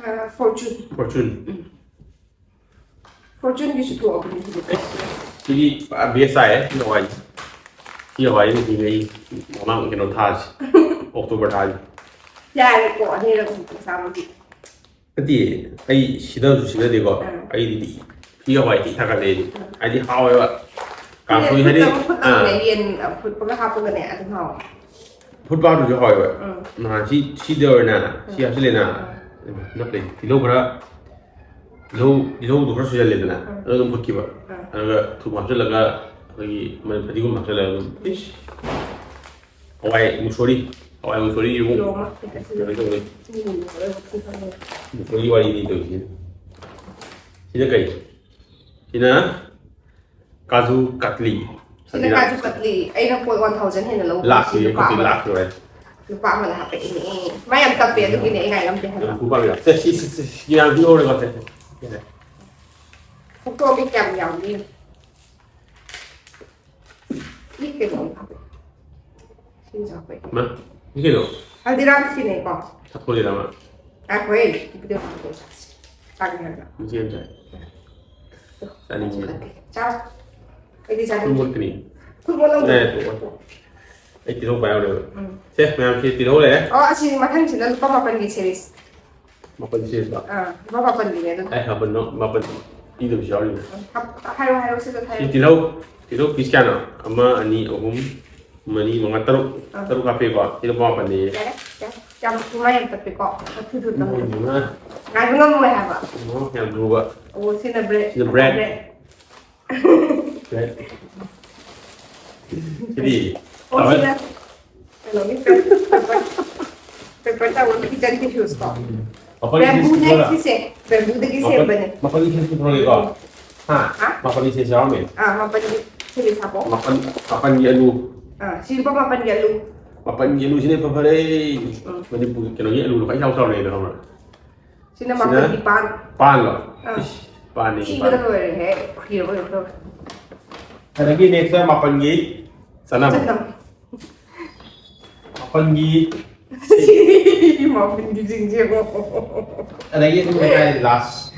ꯑꯥ, ꯐꯣꯔꯆꯨꯟ꯫ ꯐꯣꯔꯆꯨꯟ꯫ ꯎꯝ꯫ ꯐꯣꯔꯆꯨꯟꯒꯤꯁꯨ ꯊꯣꯛꯑꯕꯅꯤ ꯍꯧꯖꯤꯛ꯫ ꯁꯤꯗꯤ ꯄꯨꯔꯥ ꯕꯦꯁ ꯇꯥꯏꯌꯦ ꯁꯤ ꯍꯋꯥꯏꯁꯦ꯫ ꯁꯤ ꯍꯋꯥꯏꯁꯤꯗꯤ ꯑꯩ ꯃꯃꯥꯡ ꯀꯩꯅꯣ ꯊꯥꯁꯤ, ꯑꯣꯛꯇꯣꯕꯔ ꯊꯥꯁꯤ꯫ ꯌꯥꯔꯦꯀꯣ, ꯑꯅꯤꯔꯛ ꯑꯃꯨꯛ ꯆꯥꯕꯒꯤ꯫ ꯅꯠꯇꯦ, ꯑꯩ ꯁꯤꯗꯁꯨ ꯁꯤꯗꯗꯦꯀꯣ꯫ ꯎꯝ꯫ ꯑꯩꯗꯤ ꯐꯤ ꯍꯋꯥꯏꯗꯤ ꯊꯥꯒꯠꯂꯦ ꯑꯩꯗꯤ꯫ ꯎꯝ꯫ ꯍꯥꯏꯗꯤ ꯍꯥꯎꯋꯦꯕ꯫ ꯀꯥꯡꯁꯣꯏ ꯍꯥꯏꯗꯤ, ꯐꯨꯠꯇꯕ ꯐꯨꯠꯇꯕꯅꯦ, ꯑꯥ꯫ ꯌꯦꯟ ꯐꯨꯠꯄꯒ ꯍꯥꯞꯄꯒꯅꯦ ꯑꯗꯨꯝ ꯍꯥꯎꯋꯦ꯫ ꯐꯨꯠ ꯄꯥꯎꯗꯨꯁꯨ ꯍꯥꯎꯋꯦꯕ꯫ ꯎꯝ꯫ ꯅꯍꯥꯟ ꯁꯤ, ꯁꯤꯗ ꯑꯣꯏꯅ ꯁꯤ ꯍꯥꯞꯆꯤꯜꯂꯦꯅ꯫ ꯅꯞꯄꯦ꯫ ꯇꯤꯜꯍꯧ ꯈꯔ, ꯇꯤꯜꯍꯧ, ꯇꯤꯜꯍꯧꯗꯣ ꯈꯔ ꯁꯣꯏꯖꯜꯂꯦꯗꯅ꯫ ꯎꯝ꯫ ꯑꯗꯨꯒ ꯑꯗꯨꯝ ꯐꯨꯠꯈꯤꯕ꯫ ꯎꯝ꯫ ꯑꯗꯨꯒ ꯊꯨꯝ ꯍꯥꯞꯆꯤꯜꯂꯒ ꯑꯩꯈꯣꯏꯒꯤ ꯃ-, ꯐꯗꯤꯒꯣꯝ ꯍꯥꯞꯆꯤꯜꯂꯒ ꯑꯗꯨꯝ꯫ ꯏꯁ! ꯍꯋꯥꯏ ꯃꯨꯛꯁꯣꯔꯤ꯫ ꯍꯋꯥꯏ ꯃꯨꯛꯁꯣꯔꯤ ꯏꯕꯨꯡ꯫ ꯀꯤꯂꯣ ꯑꯃ ꯍꯦꯛꯇ ꯁꯤꯜꯂꯣ꯫ ꯀꯩꯅꯣ ꯇꯧꯔꯦ꯫ ꯃꯤ ꯃꯨꯟꯅꯕ ꯑꯣꯏꯕ ꯈꯪꯗꯦ꯫ ꯃꯨꯛꯁꯣꯔꯤ ꯋꯥꯔꯤꯅꯤ ꯇꯧꯔꯤꯁꯦ꯫ ꯁꯤꯅ ꯀꯩ? ꯁꯤꯅ ꯀꯥꯖꯨ ꯀꯠꯂꯤ꯫ ꯁꯤꯅ ꯀꯥꯖꯨ ꯀꯠꯂꯤ꯫ ꯑꯩꯅ ꯄꯣꯠ one thousand ꯍꯦꯟꯅ ꯂꯧꯕ ꯂꯥꯛꯈꯤꯅꯦ, ꯂꯨꯄꯥ ꯑꯃꯗ꯫ ꯂꯥꯛꯈꯤꯅꯦ꯫ ꯂꯨꯄꯥ ꯑꯃꯗ ꯍꯥꯄꯛꯏꯅꯦ꯫ ꯃꯥ ꯌꯥꯝ ꯇꯞꯄꯦ, ꯑꯗꯨꯒꯤꯅꯦ ꯑꯩ ꯉꯥꯏ ꯉꯝꯗꯦ ꯍꯥꯏꯕ꯫ ꯌꯥꯝ ꯈꯨꯄꯥꯛ ꯌꯥꯝ-, ꯁꯦ, ꯁꯤ, ꯁꯤ, ꯁꯤ, ꯌꯥꯝ ꯄꯤꯍꯧꯔꯦꯀꯣ, ꯁꯦ꯫ ꯐꯣꯇꯣ ꯃꯤ ꯀꯌꯥꯝ ꯌꯥꯎꯅꯤ? ꯃꯤ ꯀꯩꯅꯣ ꯑꯃ ꯍꯥꯞꯄꯛꯑꯦ꯫ ꯁꯤꯃꯁꯨ ꯍꯥꯞꯄꯛꯑꯦ꯫ ꯃꯥ, ꯁꯤ ꯀꯩꯅꯣ? ꯍꯜꯗꯤꯔꯥꯝꯁꯀꯤꯅꯦꯀꯣ꯫ ꯁꯥꯐꯣꯏꯔꯥꯃ꯫ ꯉꯥꯏꯈꯣꯍꯦ, ꯚꯤꯗꯤꯑꯣ ꯊꯥꯒꯠꯂꯛꯑꯣ ꯆꯥꯁꯤ꯫ ꯆꯥꯒꯦ ꯍꯥꯏꯕ꯭ꯔꯥ? ꯃꯆꯦ ꯑꯃ ꯆꯥꯏ꯫ ꯆꯥꯅꯤꯡꯉꯦ꯫ ꯆꯥꯎ꯫ ꯑꯩꯗꯤ ꯆꯥꯅꯤꯡꯗꯦ꯫ ꯐꯨꯠꯕꯣꯜ ꯀꯅꯤ꯫ ꯐꯨꯠꯕꯣꯜ ꯂꯧꯗꯦ꯫ ꯑꯦ, ꯇꯣꯛꯑꯣ꯫ ꯑꯩ ꯇꯤꯜꯍꯧ ꯄꯥꯏꯍꯧꯔꯦꯕ꯫ ꯎꯝ꯫ ꯁꯦ, ꯃꯌꯥꯝꯁꯦ ꯇꯤꯜꯍꯧ ꯂꯩꯔꯦ꯫ ꯑꯣ, ꯑꯁꯤ ꯃꯊꯪꯁꯤꯅ ꯂꯨꯄꯥ ꯃꯥꯄꯟꯒꯤ series꯫ ꯃꯥꯄꯟ series ꯂꯣ? ꯑꯥ, ꯂꯨꯄꯥ ꯃꯥꯄꯟꯒꯤꯅꯦ ꯑꯗꯨꯝ꯫ ꯑꯩ ꯃꯥꯄꯟꯗꯣ, ꯃꯥꯄꯟ ꯄꯤꯗꯕꯁꯨ ꯌꯥꯎꯔꯤꯅꯦ꯫ ꯎꯝ, ꯍꯥꯞ-, ꯍꯥꯏꯔꯣ, ꯍꯥꯏꯔꯣ, ꯁꯤꯗ ꯁꯤ ꯍꯥꯏꯔꯣ꯫ ꯇꯤꯜꯍꯧ, ꯇꯤꯜꯍꯧ piece ꯀꯌꯥꯅꯣ? ꯑꯃ, ꯑꯅꯤ, ꯑꯍꯨꯝ, ꯃꯔꯤ, ꯃꯉꯥ, ꯇꯔꯨꯛ꯫ ꯑꯥ꯫ ꯇꯔꯨꯛ ꯍꯥꯞꯄꯦꯀꯣ꯫ ꯁꯤ ꯂꯨꯄꯥ ꯃꯥꯄꯟꯅꯦꯌꯦ꯫ ꯌꯥꯔꯦ, ꯌꯥꯔꯦ꯫ ꯌꯥꯝ ꯃꯥ ꯌꯥꯝ ꯇꯞꯄꯦꯀꯣ꯫ ꯊꯨ ꯊꯨ ꯇꯞꯄꯦ꯫ ꯃꯣꯏꯗꯨꯅ ꯉꯥꯏꯕ ꯉꯝꯃꯣꯏ ꯍꯥꯏꯕ꯫ ꯀꯩꯅꯣ ꯌꯥꯝ ꯂꯨꯕ꯫ ꯑꯣ, ꯁꯤꯅ bread꯫ ꯁꯤꯅ bread꯫ Bread꯫ Bread꯫ ꯁꯤꯗꯤ ꯑꯣ, ꯇꯥꯋꯦꯜ꯫ ꯁꯤꯅ ꯀꯩꯅꯣꯒꯤ paper, paper towel, kitchen tissues ꯀꯣ꯫ ꯃꯄꯜꯒꯤ ꯁꯦꯠꯁꯤ ꯕꯦꯝꯕꯨꯅꯦ ꯄꯨꯊꯣꯔꯛꯑꯣ꯫ ꯁꯤꯁꯦ, ꯕꯦꯝꯕꯨꯗꯒꯤ ꯁꯦꯝꯕꯅꯦ꯫ ꯃꯄꯜꯒꯤ ꯁꯦꯠꯁꯤ ꯄꯨꯊꯣꯔꯛꯑꯒꯦꯀꯣ꯫ ꯍꯥ? ꯍꯥ? ꯃꯄꯜꯒꯤ ꯁꯦꯠꯁꯤ ꯌꯥꯎꯔꯝꯃꯦ꯫ ꯑꯥ, ꯃꯄꯜꯒꯤ ꯁꯦꯝꯁꯤ ꯁꯥꯄꯣ꯫ ꯃꯄꯜ, ꯃꯄꯜꯒꯤ ꯑꯂꯨ꯫ ꯑꯥ, ꯁꯤ ꯂꯨꯄꯥ ꯃꯥꯄꯜꯒꯤ ꯑꯂꯨ꯫ ꯃꯄꯜꯒꯤ ꯑꯂꯨꯁꯤꯅ ꯏꯐ ꯐꯔꯦ꯫ ꯎꯝ꯫ ꯃꯅꯤꯄꯨꯔꯒꯤ ꯀꯩꯅꯣꯒꯤ ꯑꯂꯨꯅ ꯈ꯭ꯋꯥꯏ ꯏꯆꯥꯎ ꯆꯥꯎꯔꯦ ꯑꯗꯣ ꯈꯪꯕ꯭ꯔꯥ? ꯁꯤꯅ ꯁꯤꯅ ꯃꯥꯄꯜꯒꯤ ꯄꯥꯟ꯫ ꯄꯥꯟꯂꯣ? ꯑꯥ꯫ ꯏꯁ, ꯄꯥꯟꯅꯤ, ꯊꯤꯕꯗ ꯄꯥꯟ꯫ ꯂꯣꯏꯔꯦꯍꯦ, ꯈꯨꯏꯔꯕ ꯀꯩꯅꯣꯝ ꯇꯧꯔꯦ꯫ ꯑꯗꯒꯤ next ꯃꯥꯄꯜꯒꯤ ꯆꯅꯝ꯫ ꯆꯅꯝ꯫ ꯃꯥꯄꯜꯒꯤ ꯃꯥꯄꯜꯒꯤ ꯆꯤꯡꯁꯦ ꯌꯦꯡꯉꯣ꯫ ꯑꯗꯒꯤ ꯑꯗꯨꯝ ꯂꯩꯀꯥꯏ last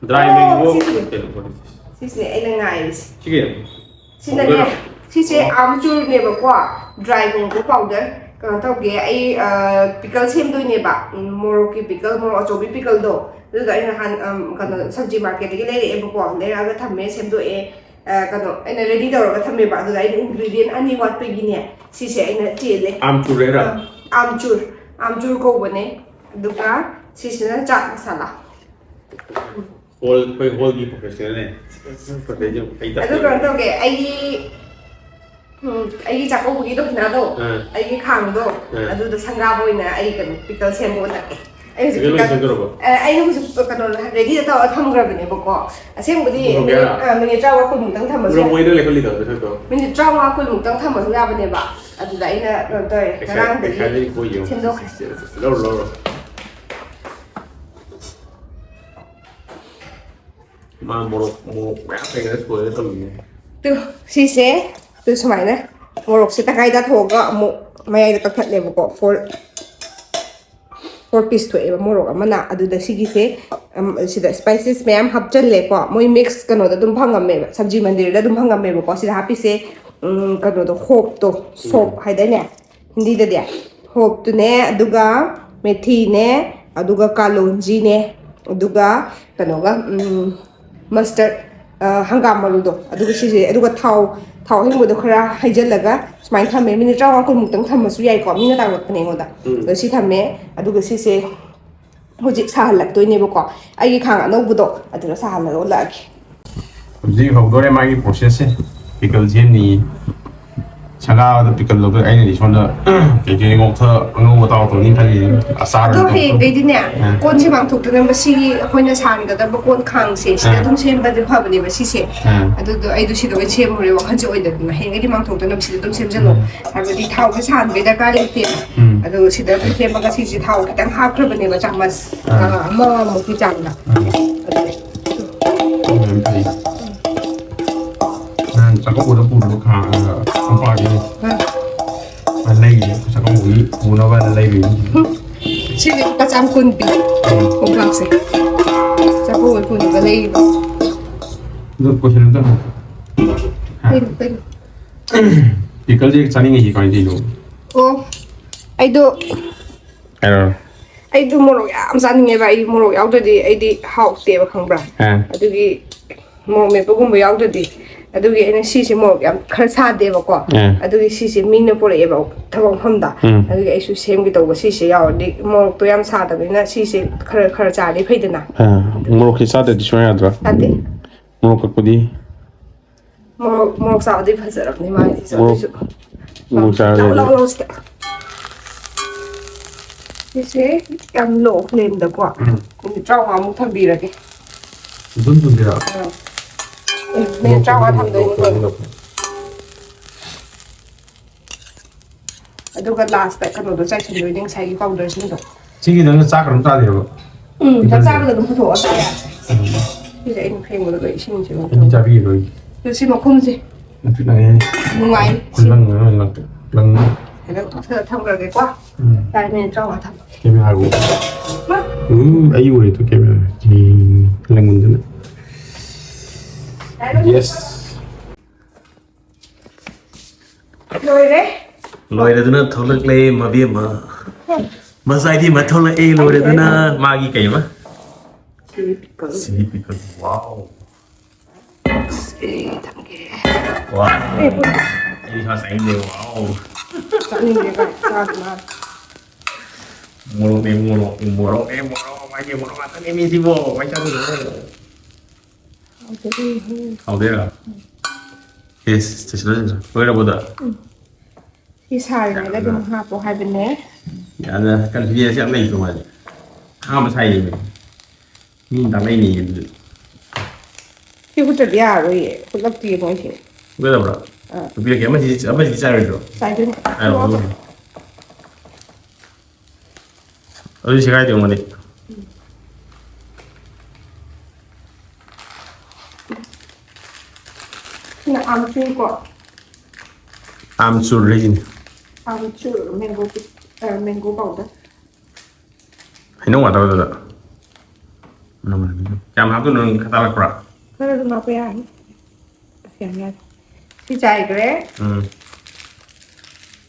dry ꯑꯣ, mango꯫ ꯁꯤꯁꯤꯅꯦ꯫ ꯀꯩꯅꯣ, ꯀꯩꯅꯣ꯫ ꯁꯤꯁꯤꯅꯦ ꯑꯩꯅ ꯉꯥꯏꯔꯤꯁꯦ꯫ ꯁꯤꯒꯤ ꯁꯤꯅꯅꯦ, powder꯫ ꯁꯤꯁꯦ ꯑꯣ꯫ ꯑꯥꯝꯆꯨꯔꯅꯦꯕꯀꯣ, dry mango powder꯫ ꯀꯩꯅꯣ ꯇꯧꯒꯦ, ꯑꯩ ꯄꯤꯀꯜ ꯁꯦꯝꯗꯣꯏꯅꯦꯕ, ꯎꯝ, ꯃꯣꯔꯣꯛꯀꯤ ꯄꯤꯀꯜ, ꯃꯣꯔꯣꯛ ꯑꯆꯧꯕꯤ ꯄꯤꯀꯜꯗꯣ꯫ ꯑꯗꯨꯗ ꯑꯩ ꯅꯍꯥꯟ, ꯎꯝ, ꯀꯩꯅꯣ, ꯁꯕꯖꯤ ꯃꯥꯔꯀꯦꯠꯇꯒꯤ ꯂꯩꯔꯛꯑꯦꯕꯀꯣ, ꯂꯩꯔꯛꯑꯒ ꯊꯝꯃꯦ, ꯁꯦꯝꯗꯣꯛꯑꯦ꯫ ꯑ, ꯀꯩꯅꯣ, ꯑꯩꯅ ready ꯇꯧꯔꯒ ꯊꯝꯃꯦꯕ꯫ ꯑꯗꯨꯗ ꯑꯩꯅ ingredient ꯑꯅꯤ ꯋꯥꯠꯄꯒꯤꯅꯦ, ꯁꯤꯁꯦ ꯑꯩꯅ ꯆꯦꯜꯂꯦ꯫ ꯑꯥꯝꯆꯨꯔ ꯍꯥꯏꯔꯣ? ꯑ, ꯑꯥꯝꯆꯨꯔ, ꯑꯥꯝꯆꯨꯔ ꯀꯧꯕꯅꯦ꯫ ꯑꯗꯨꯒ ꯁꯤꯁꯤꯅ ꯆꯥꯠ ꯃꯁꯥꯂꯥ꯫ ꯍꯣꯜ, ꯑꯩꯈꯣꯏ ꯍꯣꯜꯒꯤ professionalꯅꯦ꯫ ꯐꯠꯇꯩꯁꯦ ꯑꯩ ꯑꯗꯨ ꯀꯩꯅꯣ ꯇꯧꯒꯦ, ꯑꯩꯒꯤ, ꯎꯝ, ꯑꯩꯒꯤ ꯆꯥꯛꯀꯧꯕꯒꯤ ꯗꯈꯤꯅꯥꯗꯣ, ꯑꯥ꯫ ꯑꯩꯒꯤ ꯈꯥꯡꯗꯣ, ꯑꯥ꯫ ꯑꯗꯨꯗ ꯁꯪꯒꯥꯕ ꯑꯣꯏꯅ ꯑꯩ ꯀꯩꯅꯣ ꯄꯤꯀꯜ ꯁꯦꯝꯕ ꯎꯠꯂꯛꯀꯦ꯫ ꯑꯩ ꯍꯧꯖꯤꯛ ꯄꯤꯀꯜ ꯂꯣꯏ ꯄꯤꯀꯜ, ꯁꯦꯝꯗꯣꯔꯕꯣ? ꯑ, ꯑꯩ ꯍꯧꯖꯤꯛ ꯀꯩꯅꯣ readyꯗ ꯇꯧꯔꯒ ꯊꯝꯈ꯭ꯔꯕꯅꯦꯕꯀꯣ꯫ ꯑꯁꯦꯡꯕꯗꯤ ꯄꯨꯊꯣꯛꯀꯦ ꯃꯤꯅꯤꯠ, ꯍꯥꯏꯔꯣ? ꯑ, ꯃꯤꯅꯤꯠ ꯇꯔꯥꯃꯉꯥ ꯀꯨꯟꯃꯨꯛꯇꯪ ꯊꯝꯃꯁꯨ ꯌꯥꯏ꯫ ꯎꯔꯝꯃꯣꯏꯗ ꯂꯩꯈꯠꯂꯤꯗꯣ ꯅꯊꯛꯇꯣ꯫ ꯃꯤꯅꯤꯠ ꯇꯔꯥꯃꯉꯥ ꯀꯨꯟꯃꯨꯛꯇꯪ ꯊꯝꯃꯁꯨ ꯌꯥꯕꯅꯦꯕ꯫ ꯑꯗꯨꯗ ꯑꯩꯅ ꯀꯩꯅꯣ ꯇꯧꯔꯦ, ꯉꯔꯥꯡꯗꯒꯤ ꯑꯦꯛꯁꯥꯏꯠꯃꯦꯟ ꯀꯣꯏ ꯌꯦꯡꯉꯨ꯫ ꯁꯦꯝꯗꯣꯛꯈ꯭ꯔꯦ꯫ ꯂꯧꯔꯣ, ꯂꯧꯔꯣ꯫ ꯃꯥ ꯃꯣꯔꯣꯛ, ꯃꯣꯔꯣꯛ ꯃꯌꯥꯝ ꯂꯩꯔꯒ ꯁꯣꯏꯔꯒ ꯊꯝꯃꯤꯅꯦ꯫ ꯇꯨ, ꯁꯤꯁꯦ, ꯇꯨ ꯁꯨꯃꯥꯏꯅ ꯃꯣꯔꯣꯛꯁꯦ ꯇꯪꯈꯥꯏ ꯇꯥꯊꯣꯛꯑꯒ ꯑꯃꯨꯛ ꯃꯌꯥꯏꯗ ꯀꯛꯊꯠꯂꯦꯕꯀꯣ꯫ Four, four piece ꯊꯣꯛꯑꯦꯕ ꯃꯣꯔꯣꯛ ꯑꯃꯅ꯫ ꯑꯗꯨꯗ ꯁꯤꯒꯤꯁꯦ, ꯎꯝ, ꯁꯤꯗ spices ꯃꯌꯥꯝ ꯍꯥꯞꯆꯜꯂꯦꯀꯣ꯫ ꯃꯣꯏ mix ꯀꯩꯅꯣꯗ ꯑꯗꯨꯝ ꯐꯪꯉꯝꯃꯦꯕ, ꯁꯕꯖꯤ ꯃꯟꯗꯤꯔꯗ ꯑꯗꯨꯝ ꯐꯪꯉꯝꯃꯦꯕꯀꯣ꯫ ꯁꯤꯗ ꯍꯥꯞꯄꯤꯁꯦ, ꯎꯝ, ꯀꯩꯅꯣꯗꯣ, ꯍꯣꯞꯇꯣ, ꯁꯣꯞ ꯍꯥꯏꯗꯥꯏꯅꯦ ꯍꯤꯟꯗꯤꯗꯗꯤ? ꯍꯣꯞꯇꯨꯅꯦ, ꯑꯗꯨꯒ ꯃꯦꯊꯤꯅꯦ, ꯑꯗꯨꯒ ꯀꯥꯂꯣꯟꯖꯤꯅꯦ, ꯑꯗꯨꯒ ꯀꯩꯅꯣꯒ, ꯎꯝ, mustard, ꯑ, ꯍꯪꯒꯥꯝ ꯃꯔꯨꯗꯣ, ꯑꯗꯨꯒ ꯁꯤꯁꯦ, ꯑꯗꯨꯒ ꯊꯥꯎ, ꯊꯥꯎ ꯑꯍꯤꯡꯕꯗꯣ ꯈꯔ ꯍꯩꯖꯤꯜꯂꯒ ꯁꯨꯃꯥꯏꯅ ꯊꯝꯃꯦ꯫ ꯃꯤꯅꯤꯠ ꯇꯔꯥꯃꯉꯥ ꯀꯨꯟꯃꯨꯛꯇꯪ ꯊꯝꯃꯁꯨ ꯌꯥꯏꯀꯣ, ꯃꯤꯅ ꯇꯥꯛꯂꯛꯄꯅꯦ ꯑꯩꯉꯣꯟꯗ꯫ ꯎꯝ꯫ ꯑꯗꯣ ꯁꯤ ꯊꯝꯃꯦ, ꯑꯗꯨꯒ ꯁꯤꯁꯦ ꯍꯧꯖꯤꯛ ꯁꯥꯍꯜꯂꯛꯇꯣꯏꯅꯦꯕꯀꯣ꯫ ꯑꯩꯒꯤ ꯈꯥꯡ ꯑꯅꯧꯕꯗꯣ ꯑꯗꯨꯗ ꯁꯥꯍꯜꯂꯒ ꯎꯠꯂꯛꯑꯒꯦ꯫ ꯍꯧꯖꯤꯛ ꯍꯧꯗꯣꯔꯦ ꯃꯥꯒꯤ processꯁꯦ꯫ Pickle ꯁꯦꯝꯅꯤ꯫ ꯁꯪꯒꯥꯕꯗ ꯄꯤꯀꯜ ꯂꯧꯗꯣꯏ꯫ ꯑꯩꯅꯗꯤ ꯁꯣꯝꯗ ꯀꯩꯀꯩ ꯉꯧꯊ ꯑꯉꯧꯕ ꯑꯇꯥꯎ ꯇꯧꯅꯤ ꯈꯜꯂꯤꯅꯦ꯫ ꯑꯆꯥꯔ ꯑꯗꯣ ꯑꯣꯏꯅ ꯇꯧ-, ꯍꯌꯦꯡꯗꯩꯗꯤꯅꯦ, ꯑꯥ꯫ ꯀꯣꯟꯁꯦ ꯃꯥꯡꯊꯣꯛꯇꯅꯕ ꯁꯤꯒꯤ ꯑꯩꯈꯣꯏꯅ ꯁꯥꯍꯟꯒꯗꯕ ꯀꯣꯟ ꯈꯥꯡꯁꯦ ꯁꯤꯗ ꯑꯥ꯫ ꯑꯗꯨꯝ ꯁꯦꯝꯕꯗꯤ ꯐꯕꯅꯦꯕ ꯁꯤꯁꯦ꯫ ꯑꯥ꯫ ꯑꯗꯨꯗꯣ ꯑꯩꯗꯣ ꯁꯤꯗ ꯑꯣꯏꯅ ꯁꯦꯝꯃꯨꯔꯦ, ꯋꯥꯈꯜꯁꯦ ꯑꯣꯏꯗꯕꯅꯤꯅ꯫ ꯍꯌꯦꯡꯗꯩꯗꯤ ꯃꯥꯡꯊꯣꯛꯇꯅꯕ ꯁꯤꯗ ꯑꯗꯨꯝ ꯁꯦꯝꯖꯜꯂꯣ꯫ ꯎꯝ꯫ ꯍꯥꯏꯕꯗꯤ ꯊꯥꯎꯁꯦ ꯁꯥꯍꯟꯕꯩ ꯗꯔꯀꯥꯔ ꯂꯩꯇꯦꯕ꯫ ꯎꯝ꯫ ꯑꯗꯣ ꯁꯤꯗ ꯑꯗꯨꯝ ꯁꯦꯝꯃꯒ ꯁꯤꯁꯦ ꯊꯥꯎ ꯈꯤꯇꯪ ꯍꯥꯞꯈ꯭ꯔꯕꯅꯦꯕ, ꯆꯥꯃꯁ, ꯑꯥ꯫ ꯑ, ꯑꯃꯃꯨꯛꯀꯤ ꯆꯥꯡꯗ꯫ ꯑꯥ꯫ ꯑꯗꯨꯅꯦ꯫ ꯎꯝ, ꯐꯩ꯫ ꯅꯍꯥꯟ ꯆꯥꯛꯀꯧꯕꯗ ꯄꯨꯅꯕ ꯈꯥ-, ꯑ, ꯀꯣꯝꯄꯥꯛꯇꯣ꯫ ꯑ꯫ ꯑ, ꯂꯩꯔꯤꯅꯦ꯫ ꯆꯥꯛꯀꯧꯕꯒꯤ ꯄꯨꯅꯕ ꯂꯩꯔꯤꯅꯦ꯫ ꯁꯤꯗꯤ ꯂꯨꯄꯥ ꯆꯥꯝ ꯀꯨꯟ ꯄꯤ꯫ ꯎꯝ꯫ ꯀꯣꯝꯄꯥꯛꯁꯦ꯫ ꯆꯥꯛꯀꯧꯕꯒꯤ ꯄꯨꯅꯕ ꯂꯩꯔꯤꯕ꯫ ꯑꯗꯣ question ꯑꯝꯇ ꯍꯪꯉꯛꯀꯦ꯫ ꯍꯥ? ꯀꯩꯅꯣ, ꯀꯩꯅꯣ? Pickleꯁꯦ ꯆꯥꯅꯤꯡꯉꯤꯁꯤ ꯀꯃꯥꯏꯅ ꯇꯧꯔꯤꯅꯣ? ꯑꯣ, ꯑꯩꯗꯣ ꯍꯥꯏꯔꯣ꯫ ꯑꯩꯗꯣ ꯃꯣꯔꯣꯛ ꯌꯥꯝ ꯆꯥꯅꯤꯡꯉꯦꯕ꯫ ꯑꯩ ꯃꯣꯔꯣꯛ ꯌꯥꯎꯗ꯭ꯔꯗꯤ ꯑꯩꯗꯤ ꯍꯥꯎꯇꯦꯕ, ꯈꯪꯕ꯭ꯔꯥ? ꯑꯥ꯫ ꯑꯗꯨꯒꯤ ꯃꯣꯔꯣꯛ ꯃꯦꯠꯄꯒꯨꯝꯕ ꯌꯥꯎꯗ꯭ꯔꯗꯤ, ꯑꯗꯨꯒꯤ ꯑꯩꯅ ꯁꯤꯁꯦ ꯃꯣꯔꯣꯛ ꯌꯥꯝ ꯈꯔ ꯁꯥꯗꯦꯕꯀꯣ꯫ ꯑꯥ꯫ ꯑꯗꯨꯒꯤ ꯁꯤꯁꯦ ꯃꯤꯅ ꯄꯨꯔꯛꯑꯦꯕ ꯊꯕꯛ ꯃꯐꯝꯗ꯫ ꯎꯝ꯫ ꯑꯗꯨꯒꯤ ꯑꯩꯁꯨ ꯁꯦꯝꯒꯦ ꯇꯧꯕ꯫ ꯁꯤꯁꯦ ꯌꯥꯎꯔꯗꯤ ꯃꯣꯔꯣꯛꯇꯣ ꯌꯥꯝ ꯁꯥꯗꯕꯅꯤꯅ ꯁꯤꯁꯦ ꯈꯔ ꯈꯔ ꯆꯥꯔꯗꯤ ꯐꯩꯗꯅ꯫ ꯑꯥ, ꯃꯣꯔꯣꯛꯁꯦ ꯆꯥꯗ꯭ꯔꯗꯤ ꯁꯨꯡꯌꯥ ꯌꯥꯗ꯭ꯔꯥ? ꯌꯥꯗꯦ꯫ ꯃꯣꯔꯣꯛ ꯀꯛꯄꯗꯤ? ꯃꯣꯔꯣꯛ, ꯃꯣꯔꯣꯛ ꯆꯥꯕꯗꯤ ꯐꯖꯔꯕꯅꯤ ꯃꯥꯒꯤꯁꯤꯁꯨ꯫ ꯃꯣꯔꯣꯛ, ꯑꯗꯨꯏꯁꯨ ꯃꯣꯔꯣꯛ ꯆꯥꯔꯗꯤ ꯂꯥꯎ, ꯂꯥꯎ, ꯌꯥꯗꯦ꯫ ꯂꯥꯎ, ꯁꯤꯗ꯫ ꯁꯤꯁꯦ ꯌꯥꯝ low flameꯗꯀꯣ ꯎꯝ꯫ ꯃꯤꯅꯤꯠ ꯇꯔꯥꯃꯉꯥꯃꯨꯛ ꯊꯝꯕꯤꯔꯒꯦ꯫ ꯑꯗꯨꯝ ꯊꯝꯕꯤꯔꯣ? ꯑꯥ꯫ ꯑꯦ, ꯃꯤꯅꯤꯠ ꯇꯔꯥꯃꯉꯥ ꯊꯝꯗꯣꯏꯅꯤ ꯀꯩꯅꯣ꯫ ꯑꯗꯨꯒ lastꯇ ꯀꯩꯅꯣꯗꯣ ꯆꯥꯏꯁꯤꯟꯗꯣꯏꯅꯦ, ꯉꯁꯥꯏꯒꯤ powderꯁꯤꯡꯗꯣ꯫ ꯁꯤꯒꯤ ꯅꯪꯅ ꯆꯥꯛ ꯀꯩꯅꯣꯝ ꯆꯥꯗꯦꯕ? ꯎꯝ, ꯆꯥꯛ ꯆꯥꯕꯗ ꯑꯗꯨꯝ ꯄꯨꯊꯣꯛꯑ ꯆꯥ ꯌꯥꯔꯦ꯫ ꯎꯝ꯫ ꯁꯤꯁꯦ ꯑꯩꯅ ꯐꯦꯡꯕꯗ ꯂꯣꯏ ꯏꯁꯤꯡꯁꯦ ꯂꯣꯏ ꯑꯩꯗꯤ ꯊꯣꯛꯑꯦ꯫ ꯆꯥꯕꯤꯔꯣꯏ꯫ ꯑꯗꯣ ꯁꯤ ꯃꯈꯨꯝꯁꯦ ꯅꯨꯡꯉꯥꯏ꯫ ꯈꯨꯂꯪ ꯑꯃ ꯂꯪ-, ꯂꯪ-, ꯍꯥꯏꯗ ꯀꯛꯊꯠꯂ ꯊꯝꯈ꯭ꯔꯒꯦꯀꯣ꯫ ꯎꯝ꯫ ꯌꯥꯔꯦ, ꯃꯤꯅꯤꯠ ꯇꯔꯥꯃꯉꯥ ꯊꯝꯃꯒꯦ꯫ Cameraꯕꯨ꯫ ꯃꯥ꯫ ꯎꯝ, ꯑꯩ ꯎꯔꯦ ꯇꯨ camera꯫ ꯎꯝ, ꯂꯪꯃꯟꯗꯅ꯫ ꯌꯥꯔꯦ꯫ Yes꯫ ꯂꯣꯏꯔꯦ꯫ ꯂꯣꯏꯔꯗꯅ ꯊꯣꯛꯂꯛꯂꯦ ꯃꯕꯦꯝꯃ꯫ ꯃꯆꯥ ꯏꯕꯦꯝꯃ ꯊꯣꯛꯂꯛꯑꯦ ꯂꯣꯏꯔꯗꯅ꯫ ꯃꯥꯒꯤ ꯀꯩꯕ? Chili pickle꯫ Chili pickle꯫ Wow꯫ ꯁꯤ ꯊꯝꯒꯦ꯫ Wow꯫ ꯑꯩ ꯁꯥ ꯆꯥꯅꯤꯡꯗꯦ꯫ Wow꯫ ꯆꯥꯅꯤꯡꯗꯦ ꯀꯥꯏ ꯆꯥꯗꯦ ꯃꯥ꯫ ꯃꯣꯔꯣꯛꯅꯦ, ꯃꯣꯔꯣꯛ, ꯃꯣꯔꯣꯛꯅꯦ, ꯃꯣꯔꯣꯛ꯫ ꯃꯥꯒꯤ ꯃꯣꯔꯣꯛ ꯉꯥꯛꯇꯅꯦ ꯃꯤꯁꯤꯕꯣ꯫ ꯀꯃꯥꯏꯅ ꯆꯥꯗꯣꯏꯅꯣ? ꯍꯥꯎꯗꯦ꯫ ꯍꯥꯎꯗꯣꯏꯔꯥ? ꯌꯦꯁ, ꯆꯦꯁꯤꯜꯂꯁꯤꯅ꯫ ꯂꯣꯏꯔꯕꯣ ꯗꯥ? ꯎꯝ꯫ ꯁꯤ ꯁꯥꯔꯤꯉꯩꯗ ꯑꯗꯨꯝ ꯍꯥꯞꯄꯣ ꯍꯥꯏꯕꯅꯦ꯫ ꯌꯥꯝꯅ ꯀꯟꯐꯤꯗꯦꯟꯁ ꯌꯥꯝ ꯂꯩꯇ꯭ꯔꯣ ꯃꯥꯁꯦ? ꯑꯍꯥꯟꯕ ꯁꯥꯏꯅꯦ꯫ ꯃꯤ ꯇꯥꯛꯂꯛꯏꯅꯦ ꯑꯗꯨꯗꯤ꯫ ꯁꯤ ꯍꯨꯠꯇ꯭ꯔꯗꯤ ꯌꯥꯔꯣꯏꯌꯦ꯫ ꯍꯨꯠꯂꯛꯇꯤꯌꯦ ꯃꯣꯏꯁꯦ꯫ ꯎꯒꯗꯕ꯭ꯔꯣ? ꯑꯥ꯫ ꯅꯨꯄꯤꯔꯛꯀꯦ ꯑꯃꯁꯤ ꯑꯃꯁꯤ ꯆꯥꯔꯣꯏꯗ꯭ꯔꯣ? ꯆꯥꯏꯗꯣꯏꯅꯦ꯫ ꯑꯥ, ꯎꯒꯗꯕ꯭ꯔꯣ? ꯑꯗꯨꯗꯤ ꯁꯦꯒꯥꯏꯗꯦ ꯃꯣꯏꯗꯤ꯫ ꯁꯤꯅ ꯑꯥꯝꯆꯨꯔꯀꯣ꯫ ꯑꯥꯝꯆꯨꯔ ꯍꯥꯏꯁꯤꯅꯤ꯫ ꯑꯥꯝꯆꯨꯔ ꯃꯦꯡꯒꯣ ꯄꯤ-, ꯑ, ꯃꯦꯡꯒꯣ ꯄꯥꯎꯗꯔ꯫ ꯍꯩꯅꯧ ꯉꯥꯛꯇ ꯑꯗꯨꯗ꯫ ꯀꯌꯥꯝ ꯍꯥꯞꯇꯣꯏꯅꯣ ꯅꯪ ꯈꯇꯥꯜꯂꯛꯄ꯭ꯔꯥ? ꯈꯔ ꯑꯗꯨꯝ ꯍꯥꯞꯄ ꯌꯥꯔꯅꯤ꯫ ꯑꯁ, ꯌꯥꯝ ꯌꯥꯔꯦ꯫ ꯁꯤ ꯆꯥꯏꯈ꯭ꯔꯦ꯫ ꯎꯝ꯫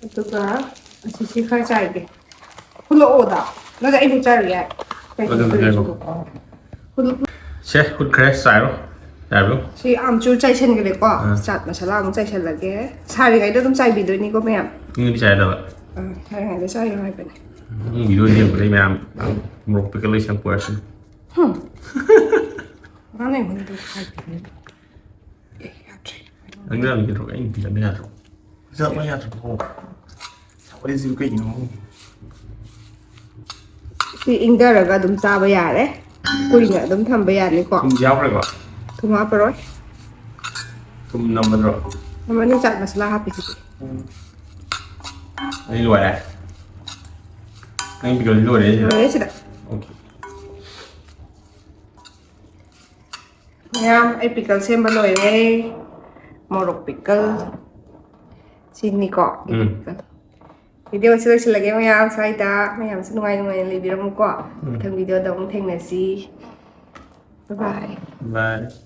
ꯑꯗꯨꯒ ꯑꯁꯤꯁꯤ ꯈꯔ ꯆꯥꯏꯒꯦ꯫ ꯍꯨꯜꯂꯛꯑꯣꯗ꯫ ꯅꯠꯇ꯭ꯔ ꯑꯩ ꯑꯗꯨꯝ ꯆꯥꯏꯔꯨ ꯌꯥꯏ꯫ ꯑꯗꯨꯝ ꯆꯥꯏꯔꯣ꯫ ꯍꯨꯜꯂꯛ-, ꯁꯦ, ꯍꯨꯠꯈ꯭ꯔꯦ꯫ ꯆꯥꯏꯔꯣ꯫ ꯆꯥꯏꯔꯣ꯫ ꯁꯤ ꯑꯥꯝꯆꯨꯔ ꯆꯥꯏꯁꯟꯈ꯭ꯔꯦꯀꯣ꯫ ꯑꯥ꯫ ꯆꯥꯠ ꯃꯁꯥꯂꯥ ꯑꯃꯨꯛ ꯆꯥꯏꯁꯜꯂꯒꯦ꯫ ꯁꯥꯔꯤꯉꯩꯗ ꯑꯗꯨꯝ ꯆꯥꯏꯕꯤꯗꯣꯏꯅꯤꯀꯣ ꯃꯌꯥꯝ꯫ ꯅꯪꯗꯤ ꯆꯥꯏꯗꯕ? ꯑꯥ, ꯁꯥꯔꯤꯉꯩꯗ ꯆꯥꯏꯌꯣ ꯍꯥꯏꯕꯅꯦ꯫ ꯅꯪ ꯚꯤꯗꯤꯑꯣ ꯌꯦꯡꯕꯗꯩ ꯃꯌꯥꯝ ꯃꯣꯔꯣꯛ ꯄꯤꯀꯜ ꯂꯣꯏ ꯁꯦꯝꯄꯣꯔꯛꯑꯁꯤꯅꯤ꯫ ꯍꯨꯝ꯫ ꯃꯥꯅ ꯑꯩꯉꯣꯟꯗ ꯍꯥꯏꯕꯅꯦ꯫ ꯑꯦ, ꯌꯥꯗ꯭ꯔꯦ꯫ ꯅꯪ ꯌꯥꯝ ꯌꯦꯡꯊꯣꯛ ꯑꯩꯅ ꯄꯤꯔꯝꯕ ꯌꯥꯗ꯭ꯔꯣ? ꯄꯩꯁꯥ ꯂꯣꯏ ꯌꯥꯗ꯭ꯔꯣ? ꯁꯥꯎꯒꯠꯂꯤꯁꯤꯕꯨ ꯀꯩꯒꯤꯅꯣ? ꯁꯤ ꯏꯪꯊꯔꯒ ꯑꯗꯨꯝ ꯆꯥꯕ ꯌꯥꯔꯦ꯫ ꯀꯨꯏꯅ ꯑꯗꯨꯝ ꯊꯝꯕ ꯌꯥꯅꯤꯀꯣ꯫ ꯊꯨꯝꯗꯤ ꯌꯥꯎꯈ꯭ꯔꯦꯀꯣ? ꯊꯨꯝ ꯍꯥꯞꯄꯔꯣꯏ꯫ ꯊꯨꯝ ꯅꯝꯃꯗ꯭ꯔꯣ? ꯃꯃꯜ ꯆꯥꯠ ꯃꯁꯥꯂꯥ ꯍꯥꯞꯄꯤꯁꯤꯗꯤ꯫ ꯑꯩ ꯂꯣꯏꯔꯦ꯫ ꯅꯪ ꯄꯤꯀꯜꯗꯤ ꯂꯣꯏꯔꯦ ꯁꯤꯗ? ꯂꯣꯏꯔꯦ ꯁꯤꯗ꯫ ꯑꯣꯀꯦ꯫ ꯃꯌꯥꯝ, ꯑꯩ ꯄꯤꯀꯜ ꯁꯦꯝꯕ ꯂꯣꯏꯔꯦ꯫ ꯃꯣꯔꯣꯛ ꯄꯤꯀꯜ꯫ ꯁꯤꯅꯤꯀꯣ꯫ ꯎꯝ꯫ ꯚꯤꯗꯤꯑꯣꯁꯤ ꯂꯣꯏꯁꯤꯜꯂꯒꯦ ꯃꯌꯥꯝ ꯁ꯭ꯋꯥꯏꯗ꯫ ꯃꯌꯥꯝꯁꯨ ꯅꯨꯡꯉꯥꯏ ꯅꯨꯡꯉꯥꯏꯅ ꯂꯩꯕꯤꯔꯝꯃꯨꯀꯣ꯫ ꯃꯊꯪ ꯚꯤꯗꯤꯑꯣꯗ ꯑꯃꯨꯛ ꯊꯦꯡꯅꯁꯤ꯫ Bye bye꯫ ꯕꯥꯏ꯫